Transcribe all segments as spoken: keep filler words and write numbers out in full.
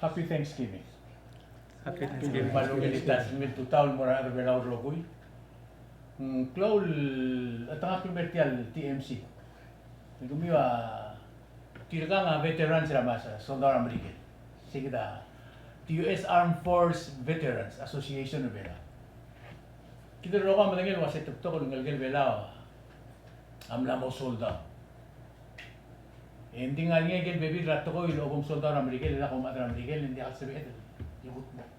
Happy Thanksgiving. Happy Thanksgiving. Me a ungil tutau el mo er a rechad er a Belau el rokui. Mm, klou el, a tang a primer tia el T M C. Kemiu a tirkang a veterans er a mesa, soldau er a Merikel. Se kid a, the U S Armed Force Veterans Association er a Belau. Kid el rokui a medengei el ua se te betok el ngelekel Belau a mla mo soldau. E ng di ngar er ngii a ikel bebil er a tekoi el bo msoldau er a Merikel, e lak omechad er a Merikel, e ng diak el sebeched el kutmokl.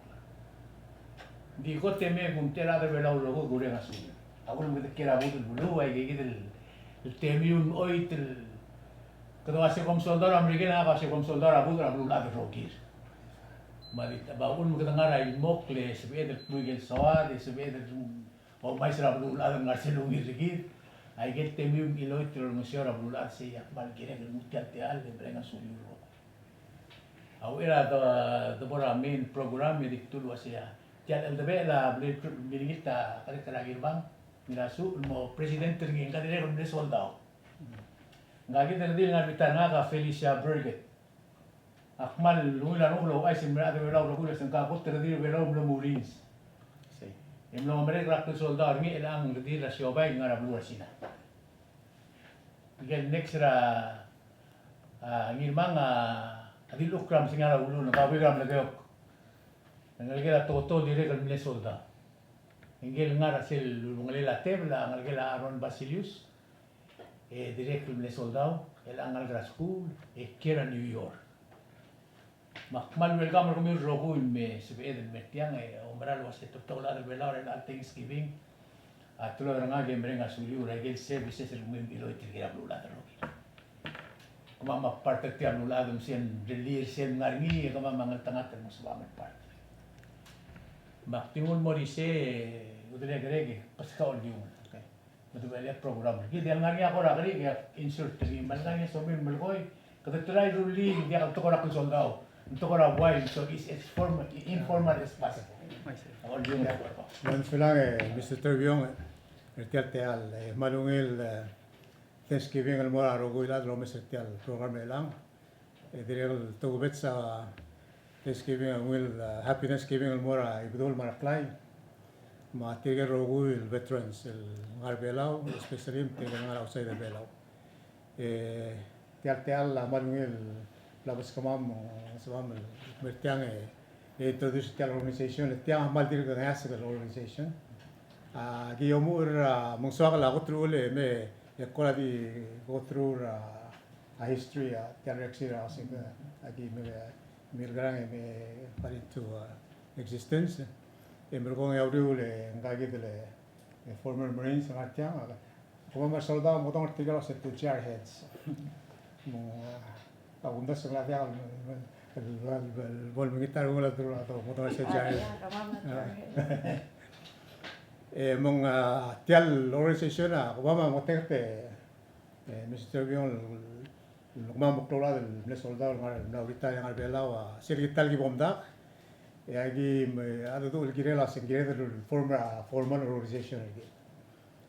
Ng di kot e me kumtechei er a rechad er a Belau el rokui e kureng a sulir. A uchul me kede kiei er a budech el beluu, aike kid el, el temiu el mechoit el, kede ua se kom soldau er a Merikel, e ngak a ua se kom soldau er a budech er a beluulechad el rokir. Me a di, a uchul me kede ngar er a ilmokl e sebeched el kmu ikel soad, e sebeched el omais er a beluulechad el ngar sel ungil er kid. Aike el temiu el mechoit el olengeseu er a beluulechad, sei a kmal kirek el nguu tia el techall e mereng a sulir el rokui. A uchei er a de, de bo er a main program e di kdu el ua sei a tia el cheldebechel a blil, milengilt a Director er a Ngirmang, Ngirasuch, el mo president er ngii, ngka dirrek el mle soldau. Ngka kid el redil el ngar er a bita er ngak a Felicia Birgit. Ak kmal ungil a renguk el ouchais el mei er a rechad er a Belau el rokui el se ngka a kot el redil er a Belau el mlo Marines. Sei. E mlo merek er a klsoldau er ngii, e chelechang redil er a siobai el ngar er a beluu er a Sina. Ikel next er a, a, Ngirmang a, a Dilchukl er a Mesengei er a Ulul, ngka a buik er a Melekeok. Ngelekel a Toto el dirrek el mle soldau. Ngike el ngar er sel ulengelel a tebel a ngelekel a Aaron Basilius, e dirrek el mle soldau, e chelechang a ngalek er a skuul, e kiei er a New York. Me ak kmal welcome er kemiu el rokui el me sebeched el mer tiang, e oumera el ua se te betok el chad er a Belau er chelecha el Thanksgiving a teloi er ngak e mereng a suliu er a ikel services el kemiu el mechoit er tir er a beluulechad el rokir. Kemam a part er tia el beluulechad me sel rellii er sel ngar er ngii, e kemam a ngeltengat el mo sebecham el part. Me ak di nguu el mo er isei, e, udelekerek e, beskau el diungel. Okay. Me dubechelii a program. Kid el ngar er ngii a kora kerik e insert er ngii. Me a lengar er ngii a somiu el melekoi, kede try el rullii, ng diak el tekoi er a klsoldau. Ng tekoi er a buai, so it's as formal, informal as possible. Ak oldiungel. Ng sulang e, Mister Teribiong, er tia el techall, e, kmal ungil, e, Thanksgiving el mo er a rokui el chad el omes er tia el program er chelechang. E dirrek el tokubets a Thanksgiving, a ungil, a, Happy Thanksgiving el mo er a Ibedul me a Reklai. Me tirke el rokui el veterans el ngar er a Belau, especially tirke el ngar er a outside er a Belau. E tia el techall a kmal ungil el bla beskemam, e, sebecham el mer tiang e, e introduce tia el organization, e tiang a kmal dirk ngeasek el organization. A, ki omuchel er a, me ng soak el kot el uchul e me, e kora di go through er a, a history, a, tia el reksi er a, se, a ki me, milkerang e me fall into, a, existence. E merekong e a uriul e ngka kid el, e, former Marines el ngar tiang, a, kemam a resoldau a mo dongel er tirke el ua se te G R heads. Me, a, a kumdasu el diak el, el, el, el bo lemekngit a rengul a, a, mo dongel er se G R heads. E me ng, a, tia el organization a, kemam a mo teket e, e, Mister Teribiong, el kemam a klou el chad el mle soldau el ngar, el mla retire el ngar er a Belau, a, sel kita el ki bo mdak, e aki me, a, dedu el kirel a se ng kired el form a, formal organization er kid.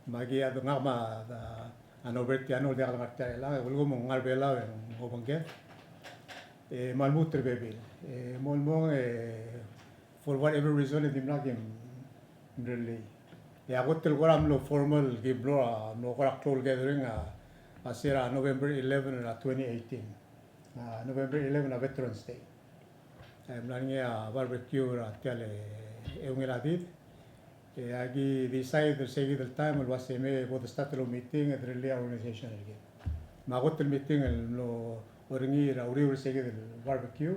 Me aki a, ngak me a, a Norbert Tiano el diak el ngar tia er chelechang, e ulekum ng ngar er a Belau e ng obengked. E me a lmuut er a bebil. E mo el mong e for whatever reason e dimlak e mrellii. E a kot el kora mlo formal, ki mlo, a, mlo kora klou el gathering a, a se er a November eleven er a twenty eighteen. A, November eleven a Veterans Day. E mla er ngii a barbecue er a tia el eungel a did. E aki decide er se kid el taem el ua se me bo de start el oumeeting e derellii a organization er kid. Me a kot el meeting el mlo er ngii er a uriul er se kid el barbecue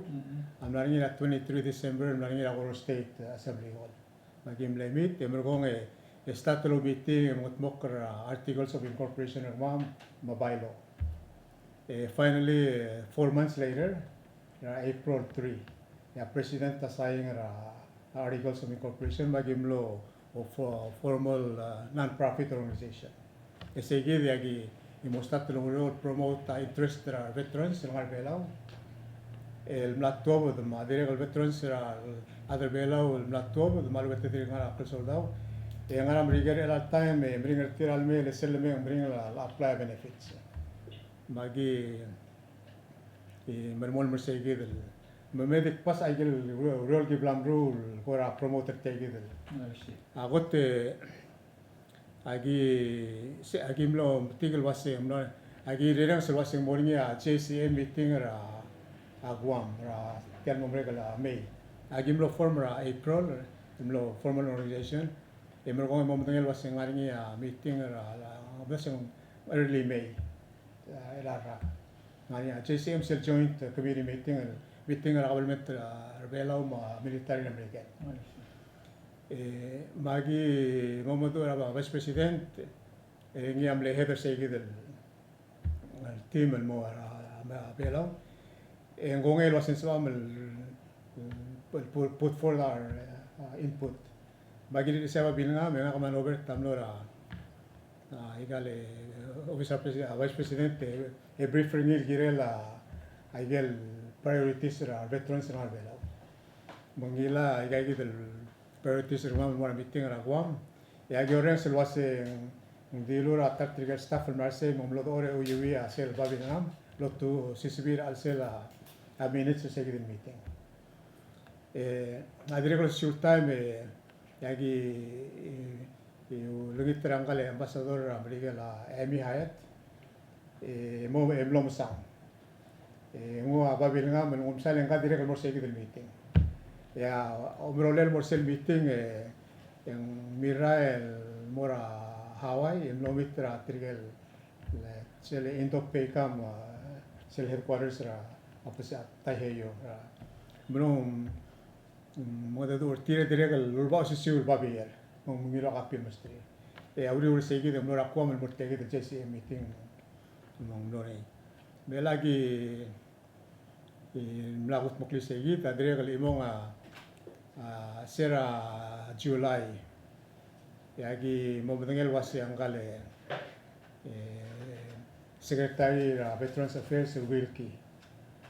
a mla er ngii er a twenty-three December, mla er ngii er a Koror State Assembly Hall. Me aki mle meet, e merekong e, e start el oumeeting, e mengedmokl er a Articles of Incorporation er kemam, me a bylaw. E finally, e, four months later, er a April three, e a President a sign er a Articles of Incorporation, me aki mlo, o, fo-, formal, a, non-profit organization. E se kid e aki, e mo start el oureor el promote a interest er a veterans el ngar er a Belau el mla tuobed, me a dirrek el veterans er a, a rechad er a Belau el mla tuobed me a lechub e te dirk ngar er a klsoldau. E ngar er a Merikel er chelecha el taem e meringel er tir a lemei e le sel lemei e ng meringel a, a apply a benefits. Me aki, e, melemolem er se kid el me me di kbas a ikel ure-, ureor el ki bla mruul el kora promote er tia kid el. A kot e, aki, se, aki mlo metik el uase ng mlo, aki rirenges el uase ng mo er ngii a J C M meeting er a, a Guam, er a tia el mo merek el a May. Aki mlo form er a April, mlo form el organization. E merekong e mo medengei el uase ng ngar er ngii a meeting er a, a, uase ng early May. A, el a rak. Ng ngar er ngii a J C M sel joint, a, committee meeting, el meeting er a kabelment er a, er a Belau me a military er a Merikel. E, me aki mo meduch er a Vice President, e ngii a mle head er sei kid el, el team el mo er a, a, a Belau. E ng kongei el uase ng sebecham el, el put, put forth our, uh, input. Me aki di sei a babilngam, me ngak me a Nobert a mlo er a, a, ikal, e, office er a presi-, a, Vice President, e, e brief er ngii el kirel a, a, ikel priorities er a veterans er a Belau. Me ngilai a ika kid el priorities er kemam el mo er a meeting er a Guam. E aki orrenges el uase ng dilu er a ta er tirkel staff el mla er sei me ng mlo dechor e ouiuii a sel babilngam, lotu sisibii er a chelsel a, a minutes er sei kid el meeting. E, a dirrek el osisiu el taem e, e aki, e, e, ulengit er a ngkal ambassador er a Merikel a Amy Hyatt, e, mo, e mlo mesang. E, nguu a babilngam el nguu msal e ngka dirrek el mo er sei kid el meeting. E a omerolel el mo er sel meeting, e, e ng mirrael el mo er a Hawaii, e mlo meet er a tirkel, le, sel Indo-PACOM, a, sel headquarters er a, a, Pacific, Taiheio, er a, mlo, mm, mengedecheduch er tir e dirrek el uleba osisiu el babier, me ng ngiluu a copy el mesterir. E a uriul er sei kid e ng mlo er a Guam el mo er tia kid el J C M meeting, me ng mlo er ngii. Me lak e, e, mla kutmeklii sei kid, a dirrek el chimong a, a, se er a July. E aki mo medengei el uase ngkal, e, Secretary er a Veterans Affairs el Wilkie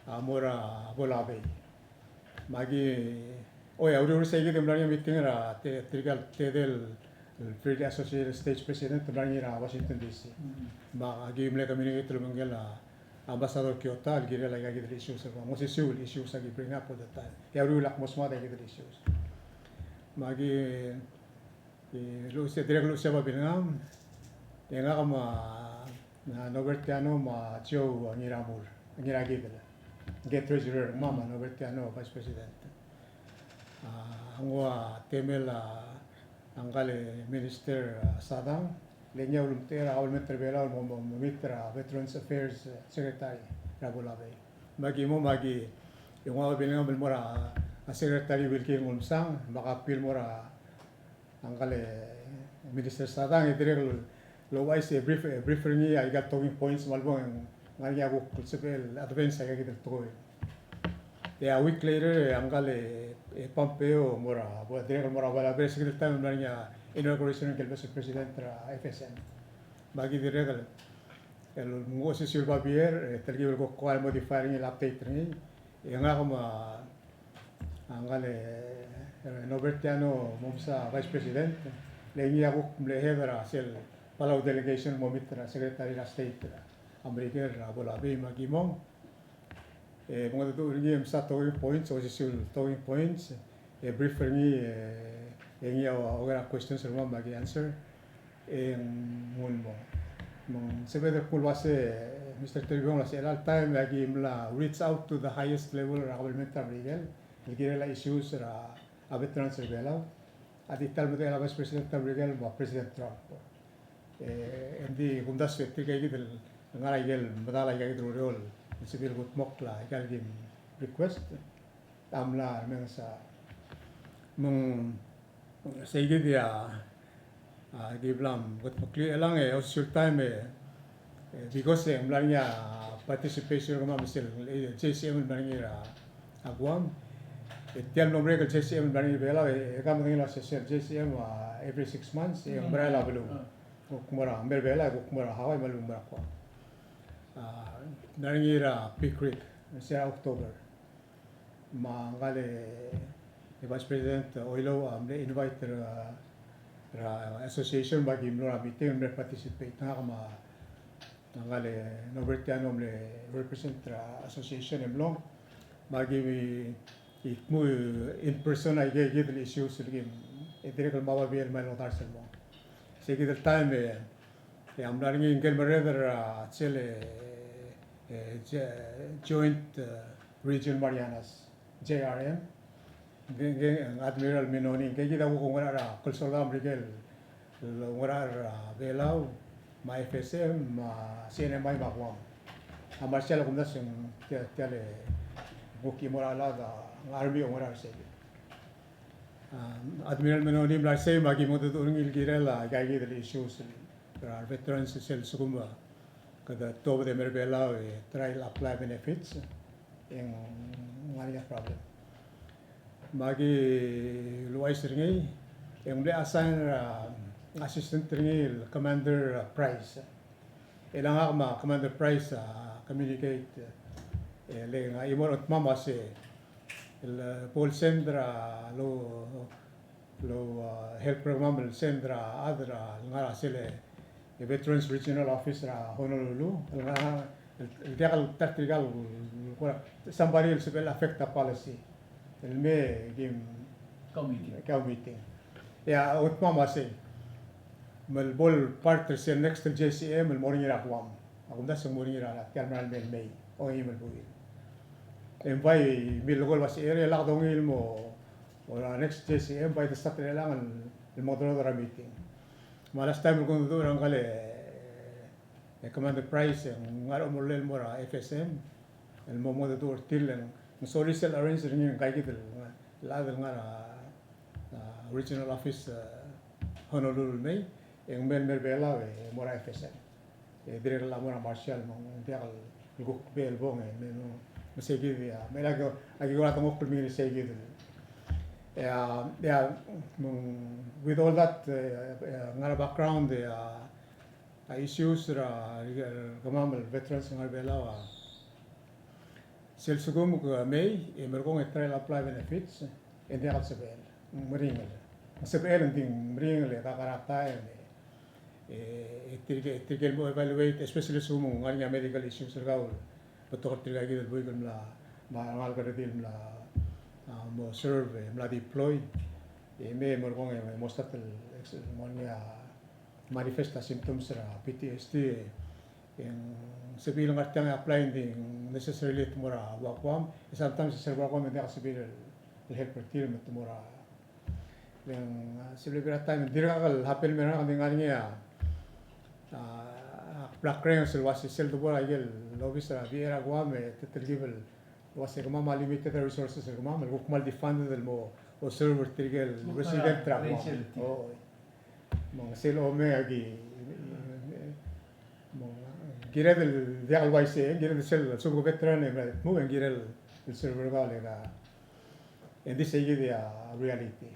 a mo er a Ponape. Me aki, oi, a uriul er sei kid e ng mla er ngii a meeting er a te-, tirkal tedei el Fairly Associated States President el mla er ngii er a Washington D C. Me aki mle communicate el obengkel a Ambassador Kyota el kirel aika kid el issues er kemam. Ng osisiu el issues aki bring up all the time. E a uriul el ak mo smad aika kid el issues. Me aki, e, luchesii, dirrek el luchesii a babilngam, e ngak me a, a, Nobertiano me a Joe Ngiramur, Ngirakidel. Ngke treasurer er kemam, me a Nobertiano vice president. A, nguu a temel a, a ngkal minister, a, Sadang, le ngii a ulemtechei er a kabelment er a Belau el mo, mo, mo meet er a Veterans Affairs, e, Secretary er a Ponape. Me aki mo, me aki, e nguu a babilngam el mo er a, a, Secretary Wilkie el mo mesang, me a copy el mo er a, a ngkal, e, Minister Sadang, e dirrek el, el ouchais e brief, e brief er ngii a ikal talking points me a lebo e ng ngar er ngii a kuk sebechel advance aika kid el tekoi. E a week later, e a ngkal, e, e Pompeo mo er a, bo, dirrek el mo er a Ponape, er se kid el taem el mla er ngii a inauguration er ngii el Vice President er a F S M. Me aki dirrek el, el nguu osisiu el babier, e telkib el kuk kora modify er ngii el update er ngii. E ngak me a, a ngkal, e, Nobertiano mo mesa Vice President, le ngii a kuk mle head er a sel Palau delegation mo meet er a Secretary er a State er a Merikel er a Ponape me aki mong. E, mengedecheduch er ngii e mesa talking points, osisiu el talking points, e brief er ngii, e, e ngii a oker a questions er kemam me aki answer. E ng mlo mo. Me ng sebeched el kmo el uase, Mister Toribiong, el uase er chelecha el taem e aki mla reach out to the highest level er a kabelment er a Merikel el kirel a issues er a, a veterans er a Belau. A di ta el medechel a Vice President er a Merikel me a President Trump. E, e ng di kumdasu e tirka kid el ngar er a ikel medal aika kid el ureor el sebechir el kudmokl aika el kim request. A mla remenges a, me ng sei kid a, a, ki bla mkudmeklii. Chelechang e osisiu el taem e, e, because e ng mla er ngii a participation er kemam me sel, e, J C M el mla er ngii er a, a Guam. E tia el mlo merek el J C M el mla er ngii er a Belau, e, e ke medengei el uase sel J C M a every six months, e ng merael a beluu. Kuk mo er a, mei er a Belau, kuk mo er a Hawaii, me a lebo mo er a Guam. A, mla er ngii er a Big Creek, se er a October. Me ngkal e Vice President Oilouch a mle invite er a, er a association me aki mlo er a meeting el mle participate. Ngak me a ngkal e Nobertiano a mle represent er a association e mlong. Me aki, e, dmu in person a ike, ikid el issues el kim, e dirrek el mo babier el mei el odars el mong. Sei kid el taem e, e a mla er ngii ngike el merreder er a, sel, e, e, je-, Joint, e, Region Marianas, J R M. Ngke, ngke, Admiral Menoni, ngke kid a kuk oungerachel er a, kuk soldau er a Merikel, el oungerachel er a Belau, me a F S M, me a C N M I, me a Guam. A Marshall a kumdasu e ng tia, tia el kuk chimo er a chad, a Army a oungerachel er sei. A, Admiral Menoni a mla er sei me aki mengedecheduch er ngii el kirel a, aika kid el issues er a re veterans, sel lsekum a kede tuobed e mei er a Belau e try el apply benefits, e ng ngar er ngii a problem. Me aki uluuchais er ngii, e ng mle assign er a assistant er ngii el Commander, a, Price. E le ngak me a Commander Price a communicate, e le ng chimo er a ongtemam a se el, e, bo el send er a lo, lo, a, help er kemam el send er a chad er a lengar er a sel, e, Veterans Regional Office er a Honolulu, el ngar er a, el, el diak el ta er tirka el, el, somebody el sebechel affect a policy. El mei e kim Kau meeting. Kau meeting. E a ongtemam a sei. Me bo el part er sel next el J C M el mo er ngii er a Guam. A kumdasu e ng mo er ngii er a tia el mera el mei el May, ongeim el buil. E ng bai milekoi el ua se er a lak dongiil el mo, er a next J C M, bai de start er chelechang el, el mo doruul er a meeting. Me a last time el kungedecheduch er ngkal, e, Commander Price, e ng ngar er a omerellel el mo er a F S M, el mo mengedecheduch er tir, e ng sorir sel arrange er ngii er ngka kid el, el chad el ngar er a, a, Regional Office, a, Honolulu el mei, e ng mei el mei er a Belau e mo er a F S M. E dirrek el mo er a Marshall, me ng diak el kuk bo el bong e, me, me, me sei kid a, me aki, aki kora dengchokl el mengiil er sei kid. E a, e a, me ng, with all that, e, e, ngar er a background, e a, a issues er a, er kemam el veterans el ngar er a Belau a, sel lsekum ke mei, e merekong e try el apply benefits, e ng diak el sebechel, ng meringel. Ng sebechel, ng di ng meringel e kakerang a taem e, e, e tirke, tirke el mo evaluate, especially lsekum ng ngar er ngii a medical issues er kau el betok er tirka kid el buik el mla, mla ngalek el redil el mla, a, mo serve, e mla deploy. E mei e merekong e mo start el, ex-, mo er ngii a manifest a symptoms er a P T S D, e ng sebechir el ngar tiang e apply, ng di ng necessarily te mo er a Guam, e sometimes e se er a Guam e ng diak a sebechir el help er tir me te mo er a, e ng, a, se el bebil er a taem, ng dirkak el happen el mei er ngak, ng di ngar er ngii a, a, a, black range el ua se sel debo er a ikel obis er a V A er a Guam, e te telkib el ua se kemam a limited resources er kemam, el kuk kmal defunded el mo, o serve er tirke el resident er a Guam. O, me ng sel omei a ki, me ng kired el diak el uaisei, kired el sel, sel ke veteran e mla dmu, e ng kired el serve er kau el eka. E ng di sei kid a reality.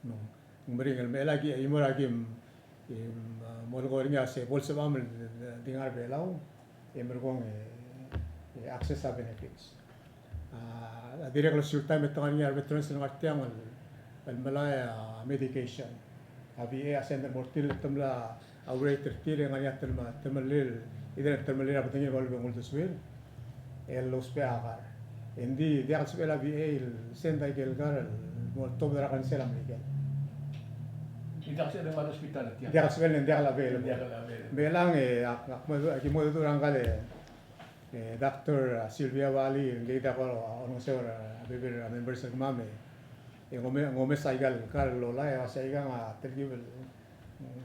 Me ng meringel me a ki, e mo er a ki, e, a, mo lekoi er ngii a se bo lsebecham el di ngar er a Belau, e merekong e, e access a benefits. A, a dirrek el osiu el taem e te ngar er ngii a re veterans el ngar tiang el, el melai a medication. A V A a send el mo er tir el te mla a rate er tir e ng ngar er ngii a telma-, telemellel, either telemellel a bedengir me a lebo el uldesuir el ousbech a kar. E ng di diak el sebechel a V A el send a ikel kar el mo tuobed er a cancel a Merikel. Diak el sebechel, diak el available. Diak el available. Me chelechang e ak, ak mo, aki mo dmu er ngkal, e, Doctor, a, Sylvia Bali, ngii a kora olengeseu er a bebil er a members er kemam, e ng ome-, ng omes a ikal kar el lolai, e ua se aikang a telkib el, mm,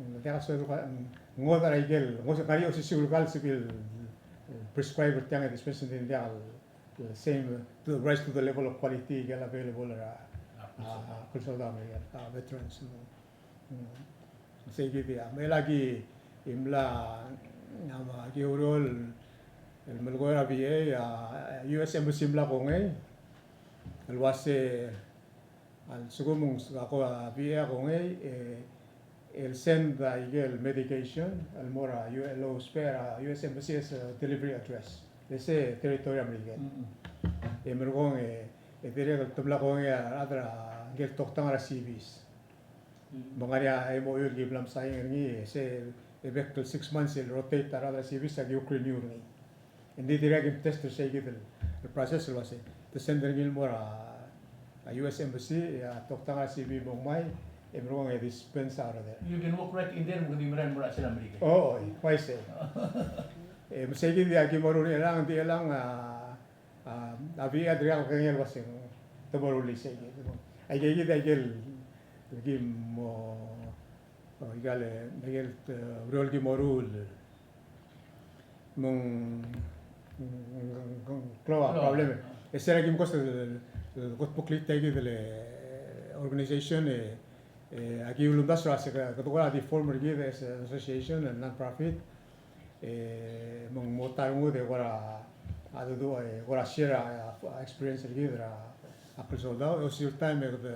Ng diak a soal el, ng ngodech er a ikel, ng ngar er ngii a osisiu el kal sebechir el prescribe er tiang e dispense, ng di ng diak el same, to rise to the level of quality ikel available er a, a, a, kuk soldau me a, a, veterans. Mm. Sei kid a, me a ki mla, a, me a ki oureor el melekoi er a V A, a, U S Embassy a mla kongei el uase a lsekum ng, a ko, a, V A a kongei, e, el send a ikel medication el mo er a, el ousbech er a U S Embassy as a delivery address. E se territory er a Merikel. Mm-mm. E merekong e, e dirrek el te mla kongei a rechad er a, ikel toktang er a C Vs. Mm. Me ng ngar er ngii a M O U el ki mla msaing er ngii, e se, e bek el six months el rotate a rechad er a C Vs a ki kuk renew er ngii. Ng di dirrek el test er sei kid el, process el uasei, te send er ngii el mo er a, a U S Embassy, e a toktang er a C B mo ngmai, e merekong e dispense out of there. You can walk right in there, me kede di merael el mo er a sel Amerika. O, oi, uaisei. E, me sei kid a ki mo ruul er chelechang, di chelechang, a, a, a V A a dirrek el kengei el uasei, te mo rullii sei kid. Aike kid, aike el, el ki mo, o, aike el, aike el, e, ureor el ki mo ruul. Me ng, ng, ng, ng, klou a problem. E se er a ki mkos el, el, el kot mo klii tia kid el, e, organization, e, e, a ki ulemdasu er a se kede kora di form er kid as an association, a non-profit. E, me ng mo ta rengud e kora, a dedu, e, kora share a, a experience er kid er a, a klsoldau. E, osiik er a taem e kede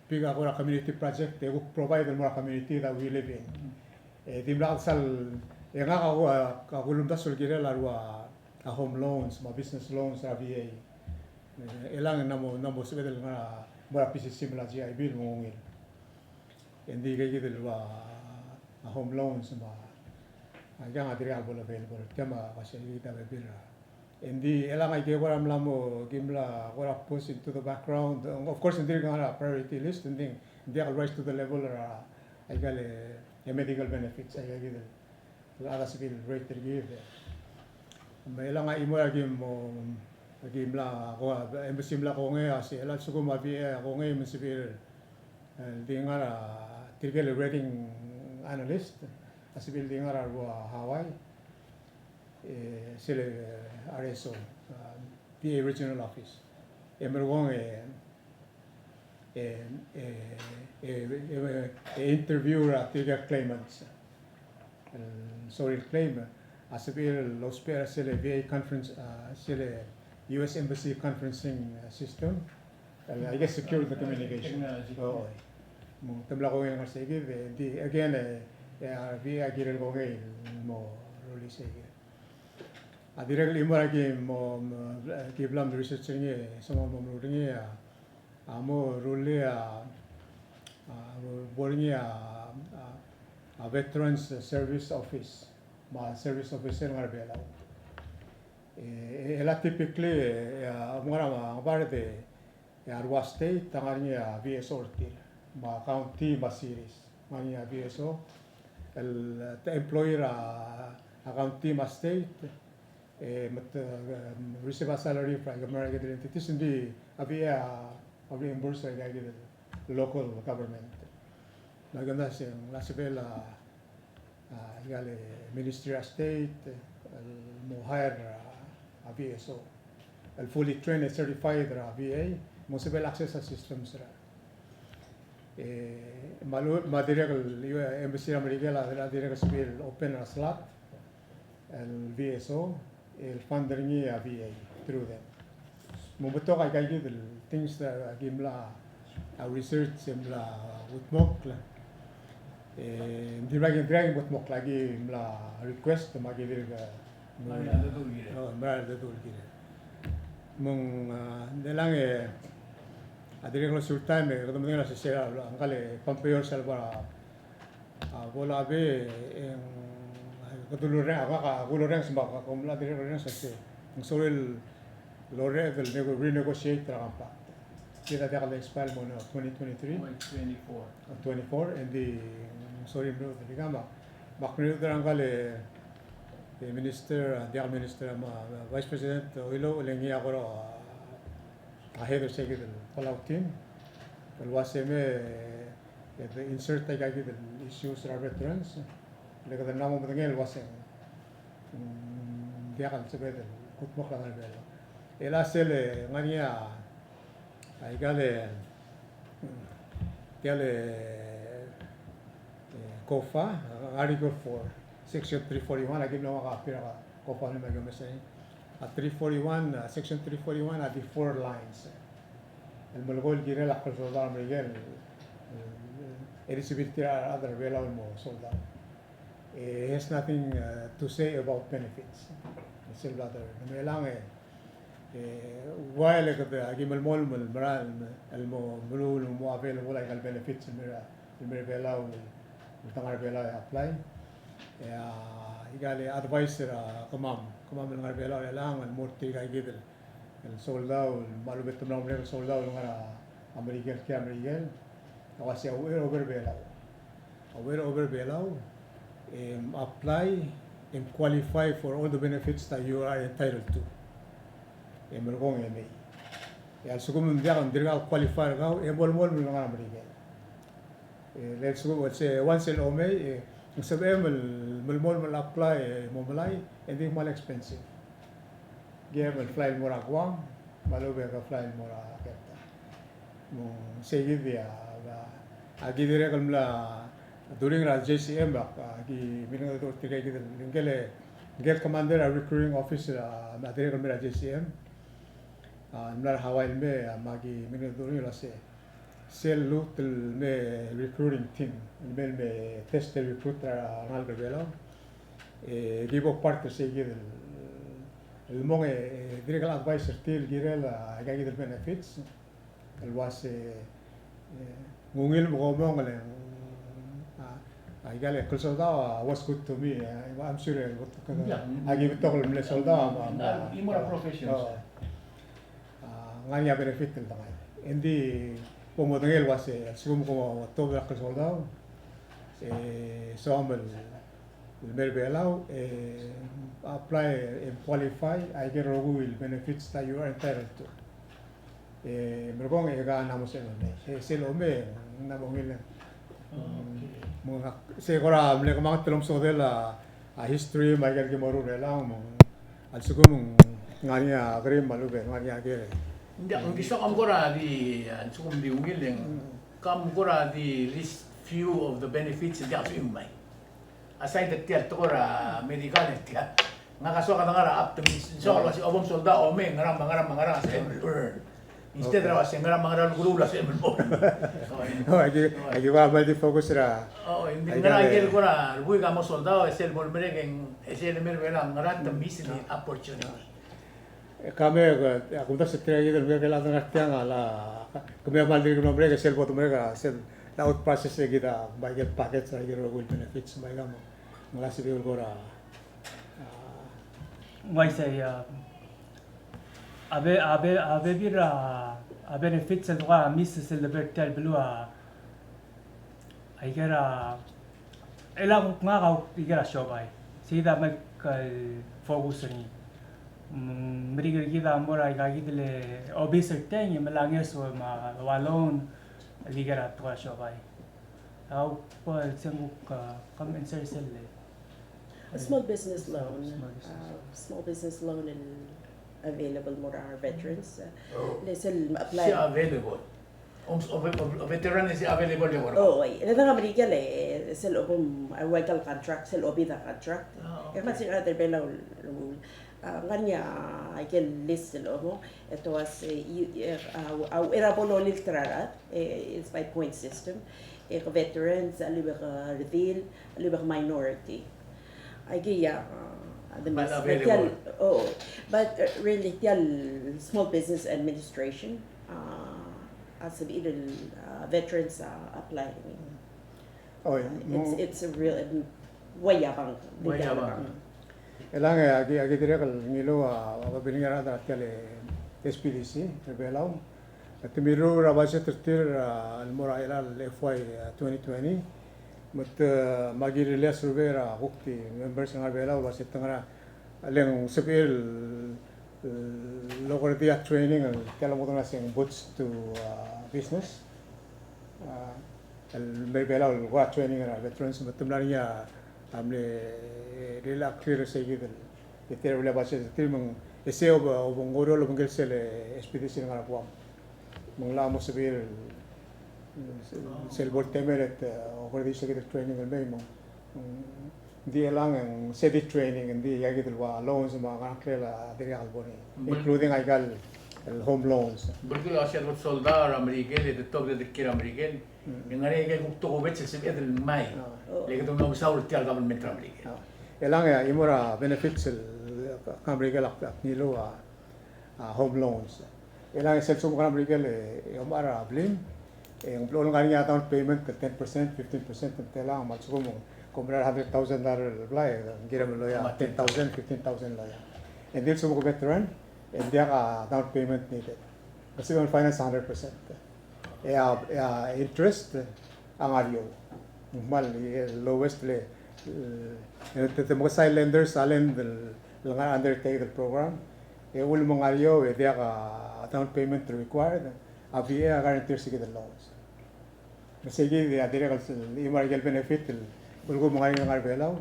big a kora community project, e kuk provide el mo er a community that we live in. E dimlak sal, e ngak a ku, a, a kulemdasu el kirel a rua, a home loans, me a business loans er a V A. E, chelechang e ng mo, ng mo sebeched el ngar er a, mo er a P C C me a G I B el mo ungil. Engdi aike kid el ua, a home loans me a, a, aikang a dirrek el bo available. Tia me a uasei kid a bebil er a Engdi chelechang aike kora mla mo, ki mla kora push into the background. Of course, engdi ng ngar er a priority list, engdi, ng diak el rise to the level er a, aika el, e, medical benefits, aika kid el, el other civil rate er kid. Me chelechang a chimo er a ki mo, ki mla, ko, embassy mla kongei, a se, chelechang a lsekum a V A a kongei, me ng sebechir, e, di ngar er a, tirke el rating analyst, a sebechir el di ngar er a rua Hawaii. E, sel, e, R S O, a, V A Regional Office. E merekong e, e, e, e, e, e interview er a tirke el claimants. El, sorir el claim, a sebechir el ousbech er sel V A conference, a, sel U S Embassy conferencing, a, system. El, I guess, secure the communication. Technology. O, oi. Me te mla kongei el ngar sei kid, e, di, again, e, e, a V A a kirel kongei el mo rullii sei kid. A dirrek el chimo er a ki mo, mo, e, ki bla mresearch er ngii, e, soam a mo meruul er ngii, a, a mo rullii a, a, bo er ngii a, a, a Veterans Service Office, me a service officer el ngar er a Belau. E, e, el a typically, e, a, ngar er a, ngar er a, e, a rua state a ngar er ngii a V S O er tir, me a county me a cities, ngar er ngii a V S O. El, e, te employee er a, a county me a state, e, me te, e, receive a salary from a government, aike el entities, engdi a V A a, a reimburse er aike el local government. Me a kemam a se, ng sebechel a, a, aika el Ministry of State, el mo hire a, a V S O. El fully trained and certified er a V A, me ng sebechel access a systems er a. E, me a lu-, me a dirrek el, e, embassy er a Merikel a, a dirrek el sebechir el open a slot, el V S O, el fund er ngii a V A through them. Me ng betok aika kid el things er a ki mla, a, research e mla kudmokl. E, ng di mla ki, ng di mla ki kudmokl, a ki mla request me a ki dirk, e, mla, mla, mla, mla, mla, mla, mla. Me ng, a, ng diak el, e, a dirrek el osiik er a taem, e, kede medengei el sesei er a, ngka el Pompeo er sel bo er a A, bo el a be, e ng, kede lureng, a, ngak a kulureng se me a, kom mla dirrek el lureng se, ng sorir el lureng el nego-, renegotiate er a compact. Kid a diak el expire el mo er a twenty twenty-three? Twenty twenty-four. A, twenty-four, engdi ng sorir el mo er a, me ak mle er ngka el, e, Minister, a, diak el Minister, me a, Vice President Oilouch, le ngii a kora, a, a head er se kid el Palau team. El uase me, e, e de insert aika kid el issues er a veterans. Le kede mla mo medengei el uase, mm, diak el sebeched el kudmokl a ngar er a Belau. El a sel, e, ngar er ngii a, aika el, tia el, e, COFA, Article four, Section three forty-one, aki mla ngak a appear er a COFA el me aki omes er ngii. A three forty-one, a Section three forty-one a di four lines. El melekoi el kirel a klsoldau er a Merikel, e, e, eligibility er a rechad er a Belau el mo soldau. E, has nothing, e, to say about benefits. Sel bla de, me chelechang, e, e, while e kede, aki melemolem el mera el, el mo meruul el mo available aika el benefits el mera, el mera Belau, el te ngar er a Belau e apply. E, a, aika el advice er a kemam, kemam el ngar er a Belau er chelechang, el mo er tirka kid el, el soldau, me a lechub e te mla merek el soldau el ngar er a Merikel, kiei er a Merikel, a uase a uchei er a oba er a Belau. A uchei er a oba er a Belau, em, apply and qualify for all the benefits that you are entitled to. E merekong e mei. E a lsekum ng diak, ng dirkak el qualify er kau, e melemolem el ngar er a Merikel. E, le lsekum, se, once el omei, e, ng sebechem el melemolem el apply, e, mo melai, e ng di kmal expensive. Ngii a fly el mo er a Guam, me a lechub e ke fly el mo er a Kerta. Me ng sei kid a, a, aki dirrek el mla, during er a J C M, a, aki milengedecheduch er tirka kid el, ngike el, ngike el commander er a recruiting office, a, me a dirrek el mei er a J C M. A, el mla er a Hawaii el mei, a, me aki milengedecheduch er ngii el uase sel lluut el me recruiting team, el me, el me test el recruit er a rengalek er a Belau. E, ki bo part er sei kid el, el mong e, e, dirrek el advice er tir el kirel a, aika kid el benefits. El uase, e, ng ungil me kom mong el, a, aika el klsoldau a, was good to me, a, I'm sure el, aki betok el mle soldau a, a, a, a, ngar er ngii a benefit el dengai. Engdi bo modengei el uase, a lsekum kom tuobed er a klsoldau, e, soam el, el mei er a Belau, e, apply and qualify, aike el rokui el benefits that you are entitled to. E, merekong e ke mla mo sebechem el mei. E, sel omei, ng mla mo ungil. Okay. Me ng, se kora mle kemanget el omesodel a, a history me aike el ki meruul er chelechang, me ng, a lsekum ng ngar er ngii a kerim me a lechub e ng ngar er ngii a ker. Ng di, ng di soak a kora di, a lsekum di ungil e ng, kora di list few of the benefits el diak lsebechir el mei. Aside er tia el tekoi er a medical er tia. Ngak a soak a dengar er a optimist. Soak el uase, o, bom soldau, o, me, ngerang me a ngerang me a ngerang a sebechem el earn. Instead er a uase ngerang me a ngerang el kuruul a sebechem el mo. O, aki, aki ua multi-focus er a. O, e ng di ngerang aike el kora, el buik a mo soldau, e sel bo lemerek e ng, e sel lemerek e ng ngerang, te miss the opportunity. E kemam, e, a kumdasu e tirka kid el merek el chad el ngar tiang a la, kemam a kmal dirk el merek, e sel bo demerek a, sel, la out process e kid a, bai ikel package, bai ikel rokui el benefits, bai kemam. Ng mla sebechiu el kora, a, ng uaisei, a, a be-, a be-, a bebil er a, a benefits el kora miss sel lebo er tia el beluu a, aike er a, e le kuk ngak a kuk ikel a siobai. Sei kid a mle focus er ngii. Mm, Merikel er kid a mo er aika kid el obis er tia e ng mla ngeso me a ua loan el ikel a tekoi er a siobai. A kuk bo el se ng kuk, a, kemam answer sel le. A small business loan. Small business. A, small business loan el available mo er a veterans. A, le sel apply. Se available. Om, o, o, o veteran e se available e kora. O, oi. E le ng ngar er a Merikel e, sel obom, a, ua ikel contract, sel obid a contract. A, okay. E kmal sel ngar er a Belau el, el, a, ngar er ngii a ikel list el obong, e te uase, e, a, a, uchei er a bo lolilt er a rechad, e, it's by point system. E ke veterans, a lechub e ke redil, a lechub e ke minority. Aikei a, a, the most, available. Tia el, o, but, uh, really, tia el Small Business Administration, a, a sebechir el, a, veterans a apply. Oi, it's, it's a real, um, uaia bank, uaia bank. Chelechang e aki, aki dirrek el ngiluu a, a, babilngir a rechad er tia el S P D C er a Belau. Te mirruul er a budget er tir, a, el mo er a chelecha el F Y, a, twenty twenty. Me te, me aki release er a kuk di members el ngar er a Belau el uase te ngar er a, le ng sebechir el, el okerdii a training, el tia el mo dengei el uase ng Boots to, a, Business. A, el mei er a Belau el ua training er a veterans, me te mla er ngii a, a mle, e, le clear er sei kid el, e tir a mle budget er tir me ng, e sei a, a, obengkel, obengkel sel, e, S P D C el ngar er a Guam. Me ng locha mo sebechir el, sel bo el temel e te, a, okerdii sei kid el training el mei me ng, ng di chelechang e ng se di training, ng di aika kid el ua loans me a ngklel a dirkak el bo er ngii, including aika el home loans. Berkel a uase a soldau er a Merikel, e te tobed e te kiei er a Merikel, e ng ngar er ngii aika el kuk tokubets el sebeched el ngmai. Le kede mlo mesaul er tia el government er a Merikel. Chelechang e a chimo er a benefits el, a, Merikel a, a, ngiluu a, a, home loans. Chelechang e sel lsekum kede ngar er a Merikel e, e omechar a blim, e ng blechoel ngar er ngii a down payment el ten percent, fifteen percent, ng telang, me a lsekum kom mla er a hundred thousand dollar el blai, e ng kirem el loia ten thousand, fifteen thousand el loia. And then lsekum ke veteran, E ng diak a down payment needed. Ng sebechel el finance a hundred percent. E a, e a interest a ngar er eou. Ng kmal, e, lowest le, e, te, te mekesai el lenders a lend el, el ngar er a undertake el program. E uchul me ng ngar er eou, e diak a down payment required. A VA a guarantee er se kid el loans. Me sei kid a dirrek el, el chimo er a ikel benefit el, el lsekum ng ngar er ngii el ngar er a Belau,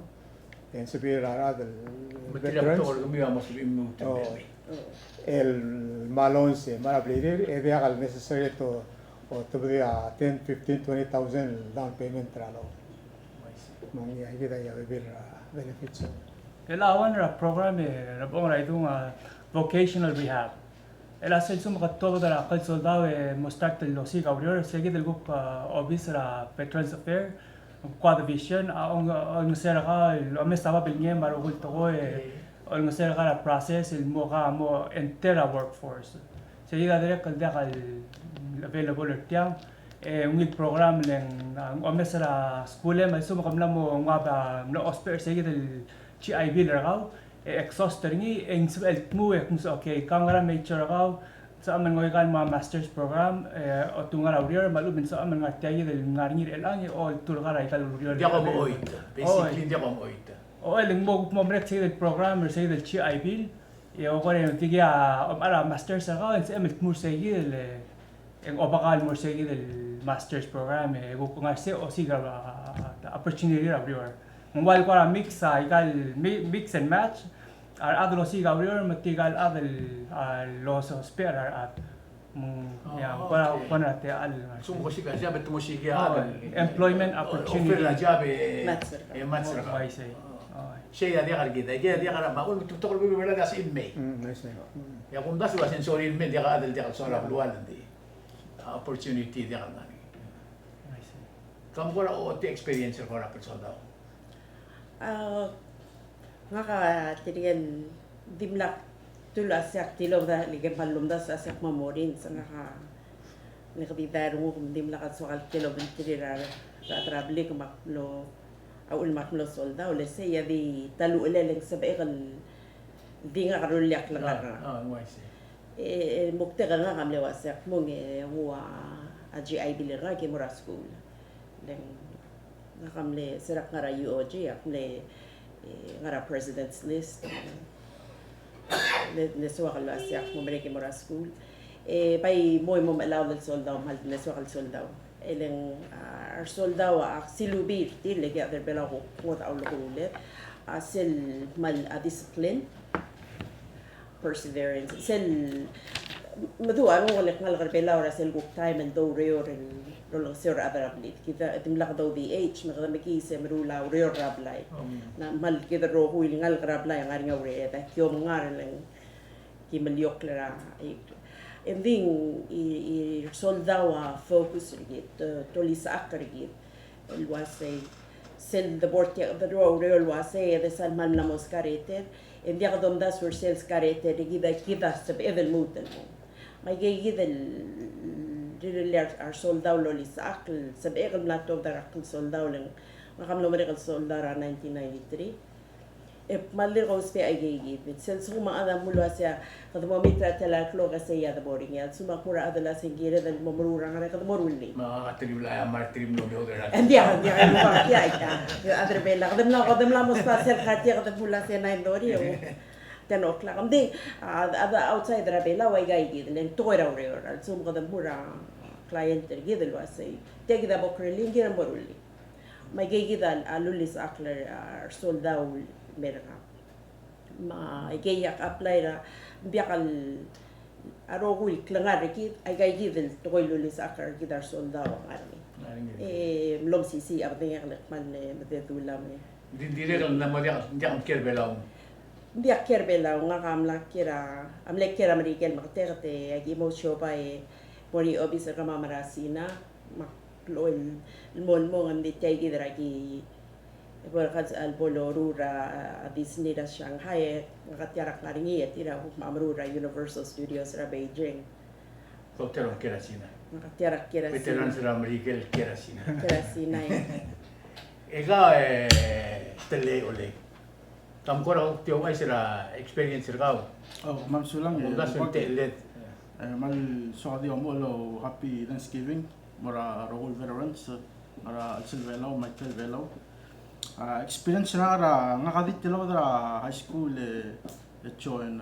e ng sebechir a rechad el veterans. El mla loans e mla er a blirir, e diak el necessary to, o tobedii a ten, fifteen, twenty thousand el down payment er a loan. Me ng, e, kid a bebil er a benefits. El a one er a program e, er a bong er a idung a vocational rehab. El a sel lsekum ke tobed er a klsoldau e mo start el osiik a ureor, sei kid el kuk, a, obis er a Veterans Affairs, kuk a division, a, ong, olengeseu er kau el omes a bab el ngii me a rokui el tekoi, e, olengeseu er kau er a process el mo ke mo enter a workforce. Sei kid a dirrek el diak el available er tiang, e, ungil program le ng, a, omes er a skuul e, me a lsekum ke mla mo nguu a, mla ousbech er sei kid el GI Bill er kau, e exhaust er ngii, e ng sebechel el dmu e kmo, okay, kau ngar er a major er kau, sebecham el ngoikau el mo er a master's program, e, otu ngar er a ureor, me a lechub e ng sebecham el ngar tia kid el ngar er ngii er chelechang, e oltuu er kau er a ikal ureor. Ng diak omoit, basically, ng diak omoit. O, e le ng mo, mo merek sei kid el program, er sei kid el GI Bill, e okor e tirke a, omechar a master's er kau, e ng sebechem el dmu er sei kid el, e, e ng oba kau el mo er sei kid el master's program, e kuk ngar er sei osiik a, a, a, opportunity er a ureor. Me ng ua el kora mix, a, ikal mi-, mix and match, a rechad el osiik a ureor, me tirkal chad el, a, lousbech er a rechad. Me ng, a, kora, okay, kora tia el. Lsekum ke osiik a job, e te mo osiik a, a, employment opportunity. Offer a job e, match er kau. E match er kau. Oh, I see. Oh. Sei a diak el kid, a diak el, me a uchul me te betok el bebil er a Belau a se el mei. Mm, I see. Mm. E a kumdasu a se ng sorir el mei, diak a chad el diak el soal a belual, ng di. Opportunity diak el ngar er ngii. I see. Kam kora ochotii a experience er kau er a klsoldau? A, ngak a tirke el dimlak, te ulu a se ak tilobed a, le ke kmal lomdasu a se ak mo moringes, ngak a, ngak di dai renguk me dimlak a soak el kiei el obengterir a rechad er a blik me ak mlo, a uchul me ak mlo soldau, le sei a di ta el uchelel e ng sebechek el di ngak a rullii a klengar er ngak. Ah, ah, I see. E, e, moktek er ngak a mle uasei ak mong e nguu a GI Bill er ngak e mo er a skuul. Le ng ngak a mle, se er a kngar er a UOG, ak mle, e, ngar er a president's list. Ng, ng soak el uasei ak mo merek e mo er a skuul. E bai mo, e mo mechelaod el soldau, me ng soak el soldau. E le ng, a, a resoldau a silubii er tir, le kid a chad er a Belau a kuk ngodech a ulekuruled, a sel kmal a discipline, perseverance. Sel, me dua, ng ua le kngalek er a Belau er a sel kuk taem el doureor el olengeseu er a rechad er a blid. Kid a dimlak doudii, me kede mekiis e meruul a ureor er a blai. Ng kmal kid el rokui el ngalek er a blai a ngar er ngii a urered, aki omngar e le ng ki meliokl er a, e, e ng di, e, e, resoldau a focus er kid, te, te olisechakl er kid. El uasei, sel debo er tia, debo er a ureor el uasei, e de sel kmal mla mo skareter, e ng diak domdasu er sel skareter er kid, kid a sebeched el lmuut el mong. Me aike kid el, rirellii a resoldau el olisechakl, sebechek el mla tobed er a klsoldau el, ngak a mlo merek el soldau er a nineteen ninety-three. E kmal dirk ousbech aike kid. Sel lsekum a chad a mlo uasei, kede mo meet er a tela el klok e sei a debo er ngii. A lsekum a kmo er a chad el uasei ng kired el mo meruul er a ngerang, kede mo rullii. Me a terim el, a, me a terim el mlo meoud er a. Ng diak, ng diak, ng diak, ng diak. A chad er a Belau, kede mla, kede mla mo sbasel er tia, kede mla uasei nine thirty, o ten o'clock. Ng di, a, a, outside er a Belau, aika kid, le ng tekoi er a ureor. A lsekum kede mo er a client er kid el uasei, tia kid a bo kerellii, ng kired el mo rullii. Me aike kid a, a lulisechakl er a resoldau el mer ngak. Me aike ak apply er a, ng diak el, a rokui el klengar er kid, aika kid el tekoi el lulisechakl er kid a resoldau a ngar er ngii. Ngar er ngii. E, mlo mesisiich a bedengek el kmal, e, mededu el me. Ng di, ng dirrek el mla mo diak, diak kiei er a Belau. Ng diak kiei er a Belau, ngak a mla kiei er a, a mle kiei er a Merikel meketeket e aki mo siobai e mo er a obis er kemam er a Sina, me ak blechoel el mo, el mo, ng di tia kid er a ki, e bo er a kall bo loruul er a Disney er a Shanghai, e ngak a tia er a kngar er ngii, e tir a kuk mo meruul er a Universal Studios er a Beijing. Kau tia el kiei er a Sina. Ngak a tia el kiei er a Sina. Veterans er a Merikel el kiei er a Sina. Kiei er a Sina, e. E kau, e, Telei Olei. Kam kora kuk di ouchais er a experience er kau. Oh, me a mesulang, e, kmal soak di omuchel el happy Thanksgiving mo er a rokui el veterans, me a re chelsel Belau, me a ikrel Belau. A, experience er ngak er a, ngak a di tilobed er a high school e, e join.